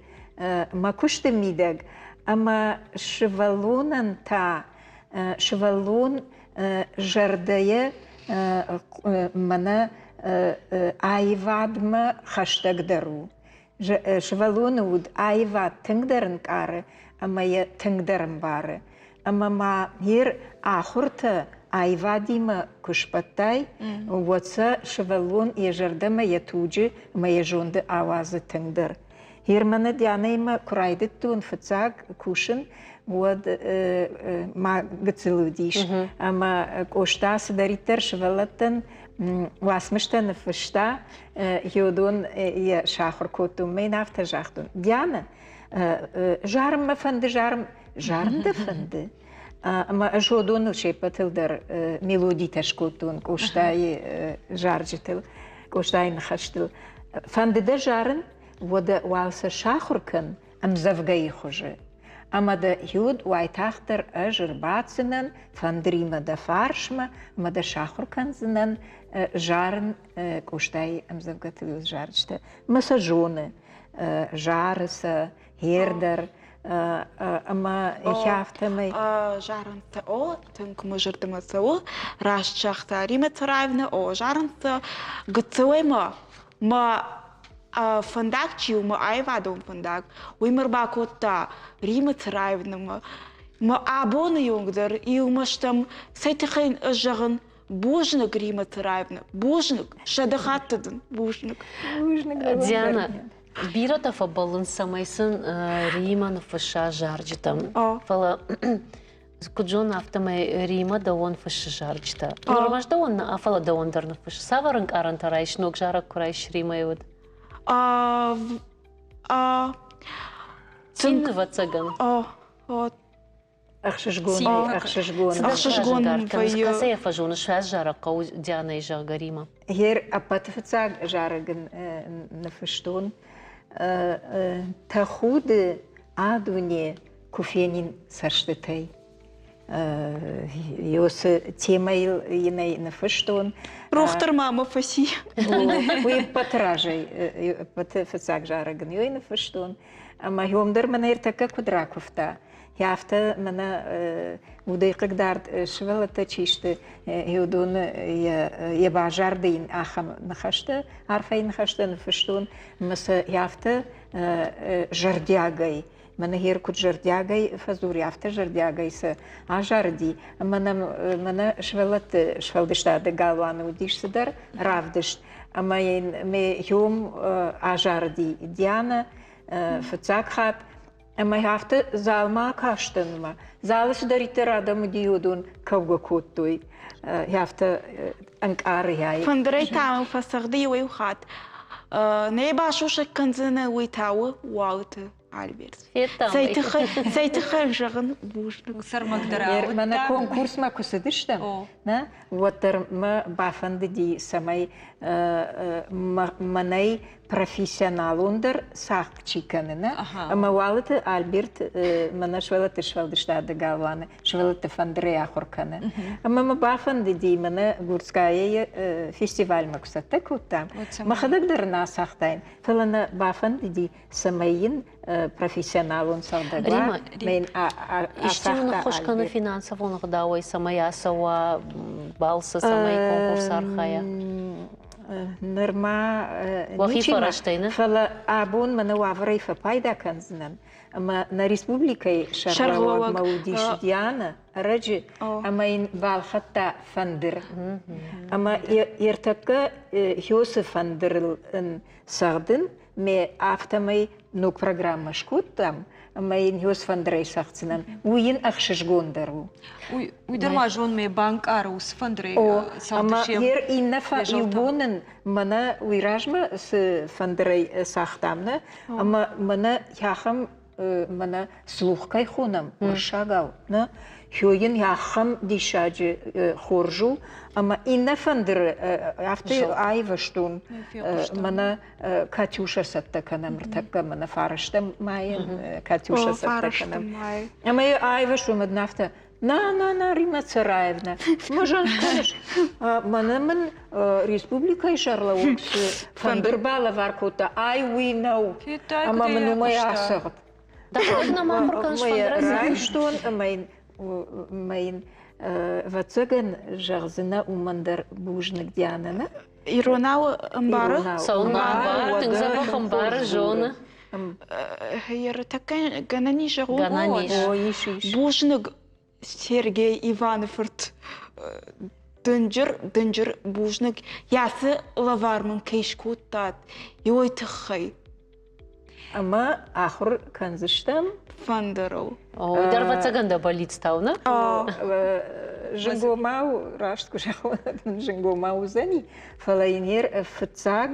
мӕ куысты мидӕг. Ӕмӕ сывӕллонӕн та сывӕллон зӕрдӕйӕ мӕнӕ аивадмӕ хӕстӕгдӕр у. Сывӕллоны уд аивад тынгдӕр ӕнкъары ӕмӕ йӕ тынгдӕр ӕмбары. Ӕмӕ ма йе ахуыртӕ аивадимӕ куы сбӕттай, уӕд сӕ сывӕллон йӕ зӕрдӕмӕ йӕ туджы ӕмӕ йӕ зонды ауадзы тынгдӕр. Германы Дианӕимӕ куы райдыдтон фыццаг кусын, уӕд ма гыццыл уыдис. Ӕмӕ Къоста цыдӕриддӕр сывӕллӕттӕн уацмыстӕ ныффыста, уыдон йӕ сахуыр кодтон. Мӕ йын афтӕ загътон: Диана, Зарын мӕ фӕнды, зарын, зарын дӕ фӕнды? Ӕмӕ ӕз уыдоныл се ппӕтыл дӕр мелодитӕ скодтон Къостайы зарджытыл, Къостайы ныхӕстыл. Фӕнды дӕ зарын, уӕдӕ уал сӕ сахуыр кӕн ӕмдзӕвгӕйы хуызы. Ӕмӕ дӕ иуд уайтагъддӕр ӕз ӕрбаддзынӕн фӕндыримӕ дӕ фарсмӕ ӕмӕ дӕ сахуыр кӕндзынӕн зарын Къостайы ӕмдзӕвгӕтыл зарджытӕ. Мӕ сӕ зоны, зары сӕ, хер дӕр ӕмӕ афтӕмӕй. Зарынтӕ о, тынг мӕ зӕрдӕмӕ цӕуы, раст загъта Римӕ Цараевна, о, зарынтӕ гыццылӕй ма мӕ фӕндаг чи у, мӕ аивадон фӕндаг, уый мӕ ӕрбакодта Римӕ Цараевнамӕ. Мӕ абоны онг дӕр иумӕ стӕм, цӕй тыххӕй ӕз зӕгъын, бузныг, Римӕ Цараевна, бузныг, сӕдӕ хатты дын бузныг. Бузныг, Диана, бирӕтӕ фӕбӕллынц, цӕмӕй сын Римӕ ныффысса зарджытӕм. Фӕлӕ куыд зонын, афтӕмӕй Римӕ дӕуӕн фыссы зарджытӕ. Нырмӕст дӕуӕн нӕ, фӕлӕ дӕуӕн дӕр ныффыссы. Цавӕр ӕнкъарӕнтӕ райс, ног зарӕг куы райс Римӕйы уыд? Цин, ӕвӕццӕгӕн. Ӕхсызгон, ӕхсызгон. Ӕхсызгон вӕййы. Кӕцӕй йӕ фӕзоныс, зарӕг хъӕуы Дианӕйы, зӕгъгӕ, Римӕ? Гъер ӕппӕты фыццаг зарӕг ын ныффыстон. Тӕхуды а дуне куы фенин цӕстытӕй. Уыцы темӕйыл йын ӕй ныффыстон. Рох дӕр ма мӕ фӕци. Уый ӕппӕты разӕй, ӕппӕты фыццаг зарӕг ын уый ныффыстон. Ӕмӕ уым дӕр мӕнӕ ӕртӕккӕ куыд ракуывта, афтӕ мӕнӕ удӕй хъыгдард сывӕллӕттӕ чи сты, уыдоны йӕ базарды йын ахӕм ныхӕстӕ, арфӕйы ныхӕстӕ ныффыстон, ӕмӕ сӕ афтӕ зӕрдиагӕй, мӕнӕ гъер куыд зӕрдиагӕй фӕдзуры, афтӕ зӕрдиагӕй сӕ азарыди. Ӕмӕ нӕм мӕнӕ сывӕллӕтты сфӕлдыстады галуаны уыдис цыдӕр равдыст, ӕмӕ йын ме хиом азарыди Дианӕ фыццаг хатт. Ӕмӕ афтӕ залмӕ акастӕн ӕмӕ залы цыдӕриддӕр адӕм уыди, уыдон кӕугӕ кодтой. Афтӕ ӕнкъары йӕ. Фӕндырӕй та мыл фӕцӕгъды иуӕй-иу хатт. Нӕ басусӕг кӕндзынӕ, уый та у Уалыты Альберт. Федтам Цӕй тыххӕй, цӕй тыххӕй зӕгъын бузныг. Сӕрмӕг дӕр Мӕнӕ конкурсмӕ куы цыдыстӕм, нӕ, уӕддӕр мӕ бафӕндыди, цӕмӕй мӕнӕй профессионалондӕр цагъд чи кӕны, нӕ? Ӕмӕ Уалыты Альберт мӕнӕ сывӕллӕтты сфӕлдыстады галуаны сывӕллӕтты фӕндырӕй ахуыр кӕны. Ӕмӕ мӕ бафӕндыди, мӕнӕ Гурцкаяйы фестивальмӕ куы цӕттӕ кодтам, мӕхӕдӕг дӕр ын ацагътаин, фӕлӕ нӕ бафӕндыди, цӕмӕй йын профессионалон цӕгъдӕг уа, Исти уын ӕххуыс кӕны финансовон ӕгъдауӕй, цӕмӕй ацӕуа балцы, цӕмӕй конкурсы архайа? Нырма Уӕхи фӕрӕзтӕй, нӕ? Фӕлӕ абон мӕнӕ уавӕрӕй фӕпайда кӕндзынӕн, ӕмӕ нӕ республикӕйы сӕргълӕууӕгмӕ уыдис Диана ӕрӕджы, ӕмӕ йын балхӕдта фӕндыр. Ӕмӕ ӕртӕккӕ Хёсы фӕндырыл ын цӕгъдын, ме афтӕмӕй ног программӕ скодтам, ӕмӕ йын ёз фӕндырӕй цӕгъддзынӕн. Уый йын ӕхсызгондӕр у. Уый дӕр ма зон, ме банкъары уыцы фӕндырӕй Ӕмӕ йер иннӕ иу бон ын мӕнӕ уый размӕ цы фӕндырӕй цагътам, нӕ, ӕмӕ мӕнӕ ахӕм мӕнӕ слух кӕй хонӕм уырыссагау, нӕ, йын ахӕм диссаджы хорз у, ӕмӕ иннӕ фӕндыры афтӕ аивӕзтон, мӕнӕ Катюша цӕттӕ кӕнӕм ӕртӕккӕ мӕнӕ фарӕстӕм майы Катюша цӕттӕ кӕнӕм. Ӕмӕ йӕ аивӕзтон ӕд афтӕ, на, на, на, Римма Цараевна, мӕ кӕныс, мӕнӕ мын республикӕйы сӕргълӕууӕг цы фӕндыр балӕвар кодта, ай уый нӕу, ӕмӕ мын уымӕй ацӕгъд. Райстон ӕмӕ йын ӕмӕ йын ӕвӕццӕгӕн зӕгъдзынӕ уымӕн дӕр бузныг Дианӕ, нӕ? Иронау ӕмбары? Цӕуылнӕ ӕмбары, тынг дзӕбӕх ӕмбары, зоны. Ӕртӕккӕ гӕнӕн ис зӕгъон? Гӕнӕн ис. О, ис, ис. Бузныг, Сергей Иваны фырт. Дынджыр, дынджыр бузныг, йӕ лӕвар мын кӕй скодтат, уый тыххӕй. Ӕмӕ ахуыр кӕндзыстӕм фӕндырыл. О, дӕр ӕвӕццӕгӕн дӕ бӕллицтау, нӕ? Зынгомау, раст куы зӕгъон, зынгомау уыдзӕни, фӕлӕ йын йе фыццаг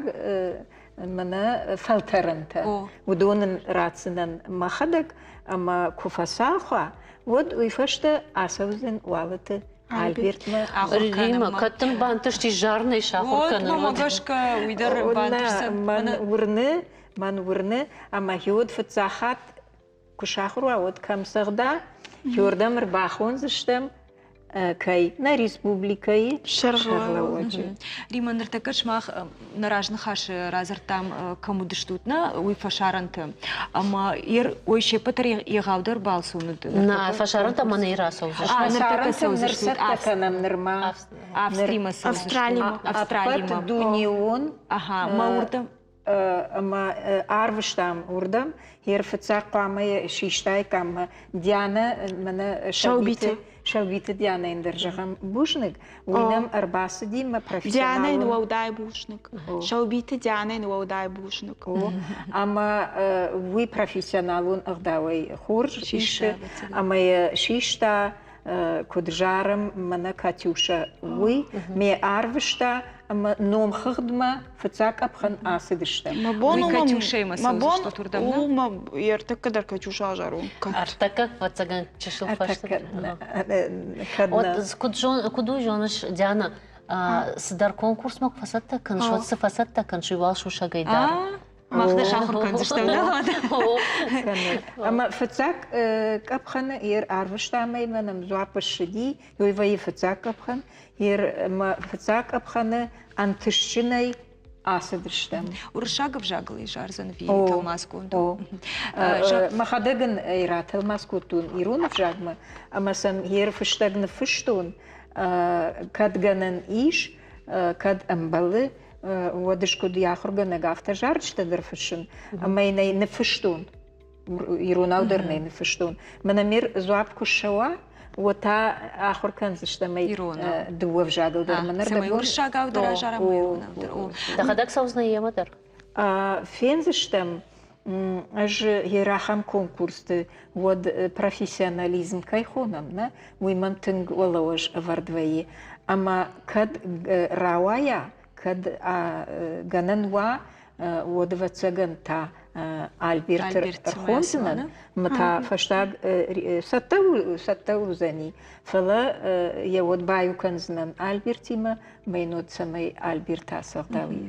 мӕнӕ фӕлтӕрӕнтӕ. Уыдон ын ратдзынӕн мӕхӕдӕг, ӕмӕ куы фӕцахуа, уӕд уый фӕстӕ ацӕудзӕн Уалыты Альбертмӕ. Римӕ, кӕд дын бантысти зарынӕй сахуыр кӕнын? Мӕ гӕсгӕ уый дӕр бантысдзӕн. Мӕн уырны, мӕн уырны, ӕмӕ хиуд фыццаг хатт куы сахуыр уа, уӕд кӕм цӕгъда, хиуырдӕм ӕрбахондзыстӕм, кӕй нӕ республикӕйы сӕргълӕууӕджы. Рима, ныртӕккӕ сымах нӕ разныхасы радзырдтам, кӕм уыдыстут, нӕ, уый фӕсарӕнты. Ӕмӕ ой се ппӕт дӕр егъаудӕр балцон уыд. Нӕ, фӕсарӕнтӕ мӕ нӕ рацӕудзысты. Ныртӕккӕ цӕудзыстут. Цӕттӕ кӕнӕм нырма. Австримӕ Австралимӕ. Австралимӕ. Дунеон. Ага, мӕ уырдӕм ӕмӕ арвыстам уырдӕм. Йе рфыццаг хъуамӕ систаиккам Дианӕ, мӕнӕ Шаубиты, Шаубиты Дианӕйӕн дӕр зӕгъӕм бузныг. Уый нӕм ӕрбацыди мӕ профессионалон... Дианӕйӕн уӕлдай бузныг. Шаубиты Дианӕйӕн уӕлдай бузныг. Ӕмӕ уый профессионалон ӕгъдауӕй хорз исы ӕмӕ йӕ систа куыд зарӕм мӕнӕ Катюша, уый ме арвыста ӕмӕ номхыгъдмӕ фыццаг къӕпхӕн ацыдыстӕм. Мӕ бон у, мӕ бон у, мӕ ӕртӕккӕ дӕр Катюша азарон. Ӕртӕккӕ, ӕвӕццӕгӕн, чысыл фӕстӕдӕр. Куыд у зоныс, Диана, цыдӕр конкурсмӕ куы фӕцӕттӕ кӕныс, уӕд цы фӕцӕттӕ кӕныс, уый уал сусӕгӕй дар. Мах дӕ сахуыр кӕндзыстӕм, нӕ? Ӕмӕ фыццаг къӕпхӕны ер арвыстам ӕмӕ нӕм дзуапп ссыди, уый вӕййы фыццаг къӕпхӕн. Ер ӕмӕ фыццаг къӕпхӕны ӕнтыстджынӕй ацыдыстӕм. Уырыссаг ӕвзагыл ис ардзӕн ӕви тӕлмацгонд? Мӕхӕдӕг ын ӕй ратӕлмац кодтон ирон ӕвзагмӕ ӕмӕ сӕм ер фыстӕг ныффыстон, кӕд гӕнӕн ис, кӕд ӕмбӕлы, уӕд скуыд йӕ ахуыргӕнӕг афтӕ зарджытӕ дӕр фыссын, ӕмӕ йын ӕй ныффыстон, иронау дӕр нӕ ныффыстон. Мӕнӕ ме дзуапп куы ссӕуа, уӕд та ахуыр кӕндзыстӕм ӕй дыууӕ взагыл дӕр. Цӕмӕй уырыссагау дӕр азарӕм, иронау дӕр. Дӕхӕдӕг цӕудзынӕ йемӕ дӕр? Фендзыстӕм, ӕз йе ахӕм конкурсты уӕд профессионализм кӕй хонӕм, нӕ, уый мӕм тынг уӕлӕуӕз ӕвӕрд вӕййы. Ӕмӕ кӕд рауайа, кӕд гӕнӕн уа, уӕд ӕвӕццӕгӕн та Альберты ӕрхондзынӕн, ӕмӕ та фӕстаг цӕттӕ цӕттӕ уыдзӕни, фӕлӕ йӕ уӕд баиу кӕндзынӕн Альбертимӕ, мӕ йын уӕд цӕмӕй Альберт ацӕгъдауи.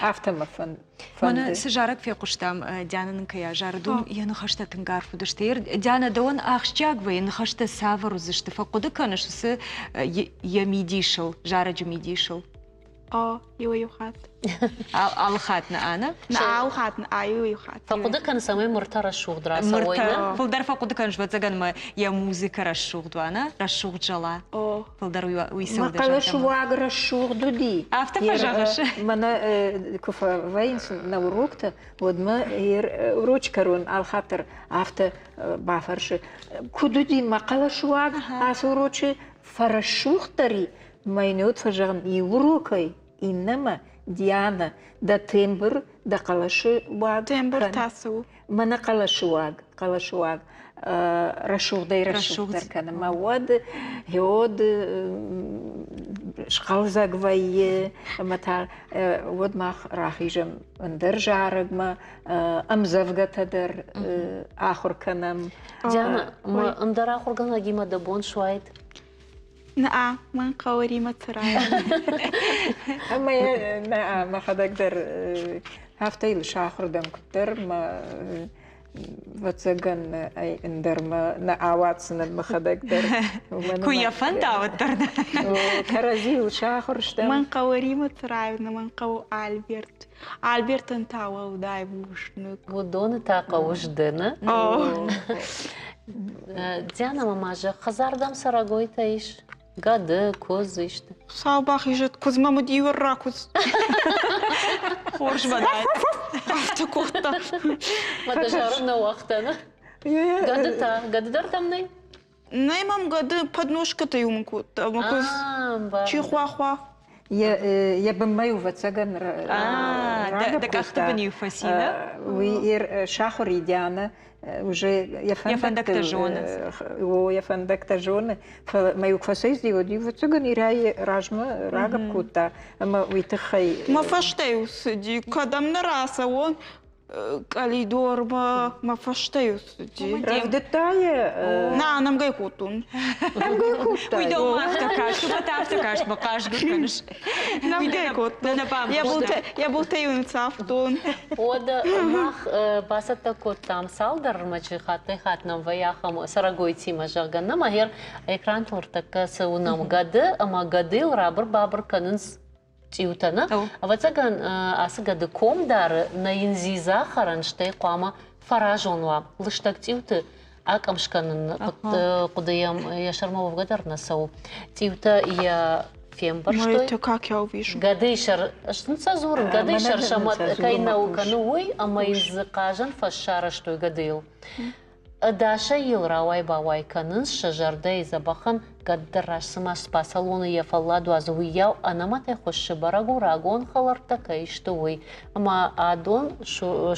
Афтӕ мӕ фӕнды. Мӕнӕ цы зарӕг фехъуыстам, Диана нын кӕй азарыд, уым йӕ ныхӕстӕ тынг арф уыдысты. Диана, дӕуӕн ахсджиаг вӕййы ныхӕстӕ цавӕр уыдзысты? Фӕхъуыды кӕныс уыцы йӕ мидисыл, зарӕджы мидисыл? О, иуӕй-иу хатт. Алы хатт нӕ, ӕнӕ? Нӕ, алы хатт нӕ, иуӕй-иу хатт. Фӕхъуыды кӕн, цӕмӕй мыртӕ рӕсугъд рацӕуой, нӕ? Фылдӕр фӕхъуыды кӕныс, ӕвӕццӕгӕн мӕ йӕ музыкӕ рӕсугъд уа, нӕ? Рӕсугъд зӕла. О. Фылдӕр уый цӕуы Мӕ хъӕлӕсыуаг рӕсугъд уыди. Афтӕ фӕзӕгъыс? Мӕнӕ куы фӕвӕййынц нӕ уроктӕ, уӕд мӕ урочы кӕрон алхатт дӕр афтӕ бафӕрсы, куыд уыди мӕ хъӕлӕсыуаг ацы урочы фӕрӕсугъддӕр и, Мӕ йын уӕд фӕзӕгъын иу урокӕй иннӕмӕ, Диана, дӕ тембр, дӕ хъӕлӕсы уаг. Тембр та цы у? Мӕнӕ хъӕлӕсы уаг, хъӕлӕсы уаг рӕсугъдӕй рӕсугъддӕр кӕны. Мӕ уӕд гъеуӕд схъӕлдзӕг вӕййы, ӕмӕ та уӕд мах рахизӕм ӕндӕр зарӕгмӕ, ӕмдзӕвгӕтӕ дӕр ахуыр кӕнӕм. Диана, мӕ ӕндӕр ахуыргӕнӕгимӕ дӕ бон суаид? Наа, мӕн хъӕуы Римӕ цӕрайӕн. Ӕмӕ нӕ мӕхӕдӕг дӕр афтӕ йыл сахуыр дӕн куыддӕр мӕ ӕвӕццӕгӕн ӕй ӕндӕрмӕ нӕ ауадздзынӕн мӕхӕдӕг дӕр. Куы йӕ фӕнда, уӕддӕр нӕ. Кӕрӕдзийыл сахуыр стӕм. Мӕн хъӕуы Римӕ Цӕраевна, мӕн хъӕуы Альберт. Альбертӕн та уӕлдай бузныг. Уыдоны та хъӕуыс ды, нӕ? Диана ма зӕгъ, хӕдзардӕм цӕрӕгойтӕ ис? Гӕды, куыдз исты? Сау бахизӕд, куыдз мӕм уыд иу ӕрра куыдз. Хорз бадай. Афтӕ кодта. Мӕ дӕ зарын нӕ уагъта, нӕ? Гӕды та? Гӕды дӕр дӕм нӕй? Нӕй мӕм гӕды подножкӕтӕ-иу мын кодта. Мӕ куыдз чихуахуа. Йӕ бынмӕ-иу ӕвӕццӕгӕн Дӕ къӕхты бын-иу фӕци, нӕ? Уый сахуыр и Диана. Уже йӕ фӕндӕгтӕ зоны. О, йӕ фӕндӕгтӕ зоны. Фӕлӕ мӕ иу фӕцӕйцыди, уӕд ӕвӕццӕгӕн Ирӕйы размӕ рагӕпп кодта ӕмӕ уый тыххӕй. Мӕ фӕстӕ-иу цыди, кӕдӕм нӕ рацӕуон, къӕлидормӕ мӕ фӕстӕ-иу цыди. Рӕвдыдта йӕ? Нӕ, нӕмгӕ кодтон. Нӕмгӕ кодтай? Уый дӕумӕ афтӕ каст, уымӕ та афтӕ каст, мӕ хъазгӕ кӕныс. Нӕмгӕ кодтон. Йӕ былтӕ-иу ныццавтон. Уӕдӕ мах бацӕттӕ кодтам цалдӕр ӕрмӕджы хаттӕй-хатт нӕм вӕййы ахӕм цӕрӕгойтимӕ, зӕгъгӕ, нӕм ӕгӕр экрантыл ӕртӕккӕ цы уынӕм, гӕды ӕмӕ гӕдыйыл рабыр-бабыр кӕнынц цъиутӕ, нӕ? Ӕвӕццӕгӕн, ацы гӕды ком дары, нӕ йын дзидза хӕрын, стӕй хъуамӕ фӕразон уа. Лыстӕг цъиуты акъӕм скӕнын хъуыды йӕм йӕ сӕрмӕ уӕвгӕ дӕр нӕ цӕуы. Цъиутӕ йӕ фембӕрстой. Гӕдыйы сӕр, сӕ дзурын, гӕдыйы сӕр сӕ кӕй нӕу кӕны, уый, ӕмӕ йын дзы хъазӕн фӕз сарӕзтой гӕдыйыл. Ӕдасӕй йыл рауай-бауай кӕнынц, сӕ зӕрдӕйы дзӕбӕхӕн кӕддӕр раст цыма спа-салоны йӕ фӕллад уадзы, уыйау ӕнӕмӕтӕй хуыссы, бӕрӕг у, рагон хӕлӕрттӕ кӕй сты, уый. Ӕмӕ адон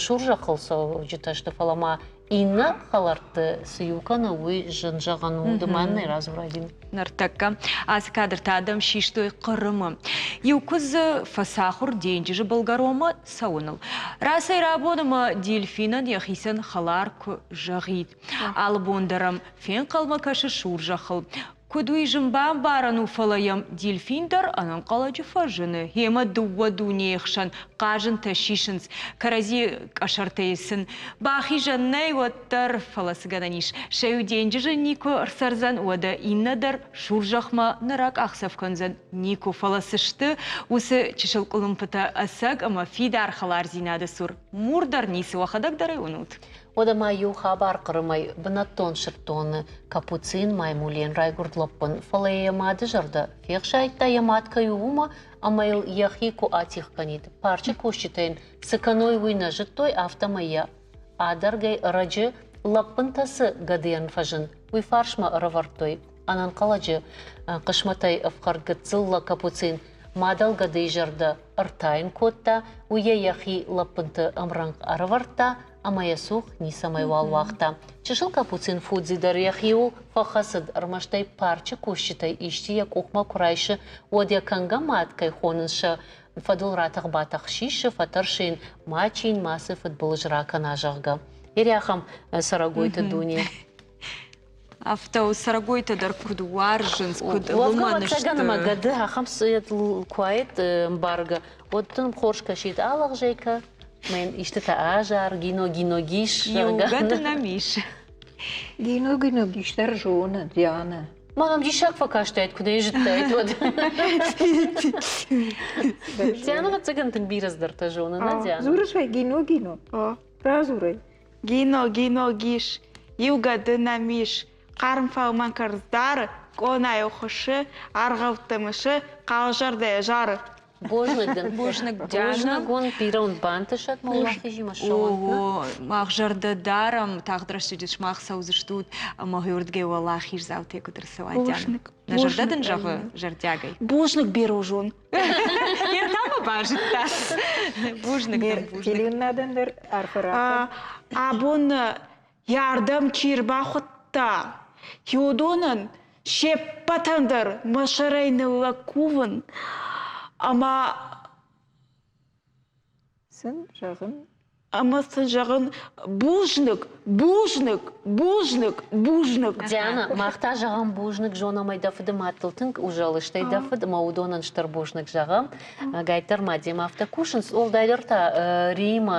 сурзӕххыл цӕуджытӕ сты, фӕлӕ ма иннӕ хӕлӕртты цы иу кӕны, уый зын зӕгъӕн у. Ды ма нӕ радзурай. Ныртӕккӕ ацы кадртӕ адӕм систой Хъырымы. Иу куыдз дзы фӕцахуыр денджызы былгӕронмӕ цӕуыныл. Рацӕй-рабон ӕмӕ дельфинӕн йӕхицӕн хӕлар куы зӕгъид. Алы бон дӕр ӕм фенхъӕлмӕ кӕсы сур зӕххыл. Куыд уый зын бамбарӕн у, фӕлӕ йӕм дельфин дӕр ӕнӕнхъӕлӕджы фӕзыны. Йемӕ дыууӕ дунейы хсӕн хъазынтӕ сисынц, кӕрӕдзи къӕсӕртӕй сын бахизӕн нӕй, уӕддӕр, фӕлӕ цы гӕнӕн ис. Сӕ иу денджызы никуы ӕрцӕрдзӕн, уӕдӕ иннӕ дӕр сур зӕхмӕ нӕ ракъахдзӕф кӕндзӕн никуы, фӕлӕ цы сты уыцы чысыл къуылымпытӕ ӕцӕг ӕмӕ фидар хӕлардзинады цур мур дӕр ницы, уӕхӕдӕг дӕр ӕй уынут. Уӕдӕ ма иу хабар Хъырымӕй бынӕттон сырддоны капуцин маймулийӕн райгуырд лӕппын, фӕлӕ йӕ мады зӕрдӕ фехсайдта, йӕ мад кӕй у, уымӕ, ӕмӕ йыл йӕхи куы атигъ кӕнид. Парчы кусджытӕ йын цы кӕной, уый нӕ зыдтой, афтӕмӕй йӕ адӕргӕй ӕрӕджы лӕппынтӕ цы гӕдыйӕн фӕзынд, уый фарсмӕ ӕрӕвӕрдтой. Ӕнӕнхъӕлӕджы хъысмӕтӕй ӕфхӕрд гыццыл лӕг-капуцин мадӕл гӕдыйы зӕрдӕ ӕртайын кодта, уый йӕ йӕхи лӕппынты ӕмрӕнхъ ӕрӕвӕрдта ӕмӕ йӕ цух ницӕмӕйуал уагъта. Чысыл капуцин Фудзи дӕр йӕхиуыл фӕхӕцыд, ӕрмӕст ӕй парчы кусджытӕй исчи йӕ къухмӕ куы райсы, уӕд йӕ кӕнгӕ мад кӕй хонынц сӕ фӕдыл ратӕх-батӕх сисы, фӕтӕрсы йын, мачи йын мацы фыдбылыз ракӕна, зӕгъгӕ. Ирӕхӕм цӕрӕгойты дуне. Афтӕ у, цӕрӕгойтӕ дӕр куыд уарзынц, куыд лымӕн сты. Ӕвӕццӕгӕн ӕмӕ гӕды ахӕм куы уаид ӕмбаргӕ, уӕд дын хорз кӕсид алӕгъзӕй кӕ, мӕн истытӕ азар, гино-гино-гис, зӕгъгӕ. Иу гӕды нӕм ис. Гино-гино-гис дӕр зоны, Диана. Мӕнӕм диссаг фӕкастаид, куы нӕ йӕ зыдтаид, уӕд. Диана, ӕвӕццӕгӕн, тынг бирӕ цыдӕртӕ зоны, нӕ, Диана? Дзурыс ӕй гино-гино? Радзур ӕй. Гино, гино, гис, иу гӕды нӕм ис, хъарм фӕлмӕн кӕрц дары, къонайыл хуыссы, аргъӕуттӕ мысы, хъалзӕрдӕйӕ зары. Бузныг дын. Бузныг, Диана. Бузныг уын, бирӕ уын бантысӕд мӕ уӕлахизимӕ ссӕуӕнт. О, мах зӕрдӕ дарӕм, тагъд рӕстӕджы сымах цӕудзыстут ӕмӕ уырдыгӕй уӕлахиздзаутӕ куыд ӕрцӕуа, Диана. Бузныг. Нӕ зӕрдӕ дын зӕгъы зӕрдиагӕй. Бузныг, Берозон. Ертамӕ базыдта. Бузныг дын, бузныг. Телеуынадӕн дӕр арфӕ ракӕн. Абон йӕ ардӕм чи рбахуыдта, уыдонӕн се ппӕтӕн дӕр мӕ сӕрӕй ныллӕг кувын ӕмӕ сын зӕгъын ӕмӕ сын зӕгъын бузныг, бузныг, бузныг, бузныг. Диана, мах та зӕгъӕм бузныг, зонӕм ӕй дӕ фыды мадтыл тынг узӕлы, стӕй дӕ фыд ӕмӕ уыдонӕн стыр бузныг зӕгъӕм. Гайддӕр ма демӕ афтӕ кусынц, уӕлдайдӕр та Римӕ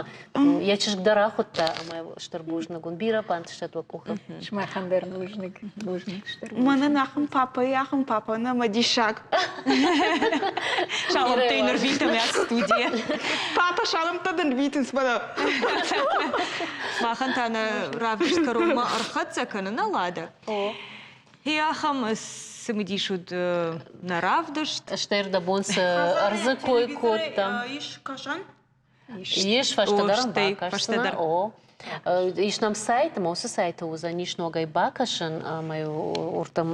йӕ чызг дӕр ахуыдта ӕмӕ стыр бузныг уын. Бирӕ бантыстӕд уӕ къухы. Сымахӕн дӕр бузныг, бузныг стыр. Мӕнӕн ахӕм папӕйы ахӕм папӕ нӕ мӕ диссаг. Саламтӕ йын ӕрвитӕм ӕд студийӕ. Папа, саламтӕ дын рвитынц мӕнӕ. Махӕн та нӕ равдыст кӕронмӕ ӕрхӕццӕ кӕны нӕ Лада. Хи ахӕм цымыдис уыд нӕ равдыст. Стӕй ӕрдӕбон цы ӕрдзы кой кодтам. Ис кӕсӕн? Ис фӕстӕдӕр ын бакӕсдзынӕ. О. Ис нӕм сайт, ӕмӕ уыцы сайты уыдзӕнис ногӕй бакӕсын, ӕмӕ уырдӕм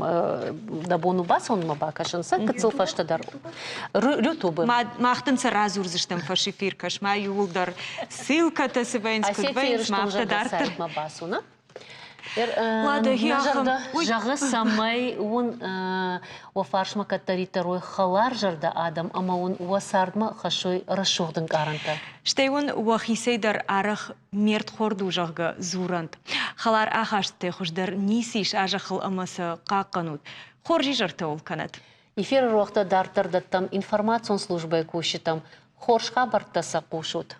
дӕ бон у бацӕуынмӕ бакӕсын, сӕ гыццыл фӕстӕдӕр Ютубы. Мах дын сӕ радзурдзыстӕм фӕсэфир, кӕс-ма иууылдӕр ссылкӕтӕ цы вӕййынц, куыд вӕййынц, ма афтӕ дарддӕр. сайтмӕ бацу, нӕ? Нӕ зӕрдӕ зӕгъы, цӕмӕй уын уӕ фарсмӕ кӕддӕриддӕр уой хӕларзӕрдӕ адӕм ӕмӕ уын уӕ цардмӕ хӕссой рӕсугъд ӕнкъарӕнтӕ. Стӕй уын уӕхицӕй дӕр арӕх ме рдхорд у, зӕгъгӕ, дзурӕнт. Хӕлар ахастытӕй хуыздӕр ницы ис а зӕххыл ӕмӕ сӕ хъахъхъӕнут. Хорз изӕртӕ уыл кӕнӕт. Эфиры рохтӕ дарддӕр дӕттӕм информацион службӕйы кусджытӕм. Хорз хабӕрттӕ сӕ хъусут.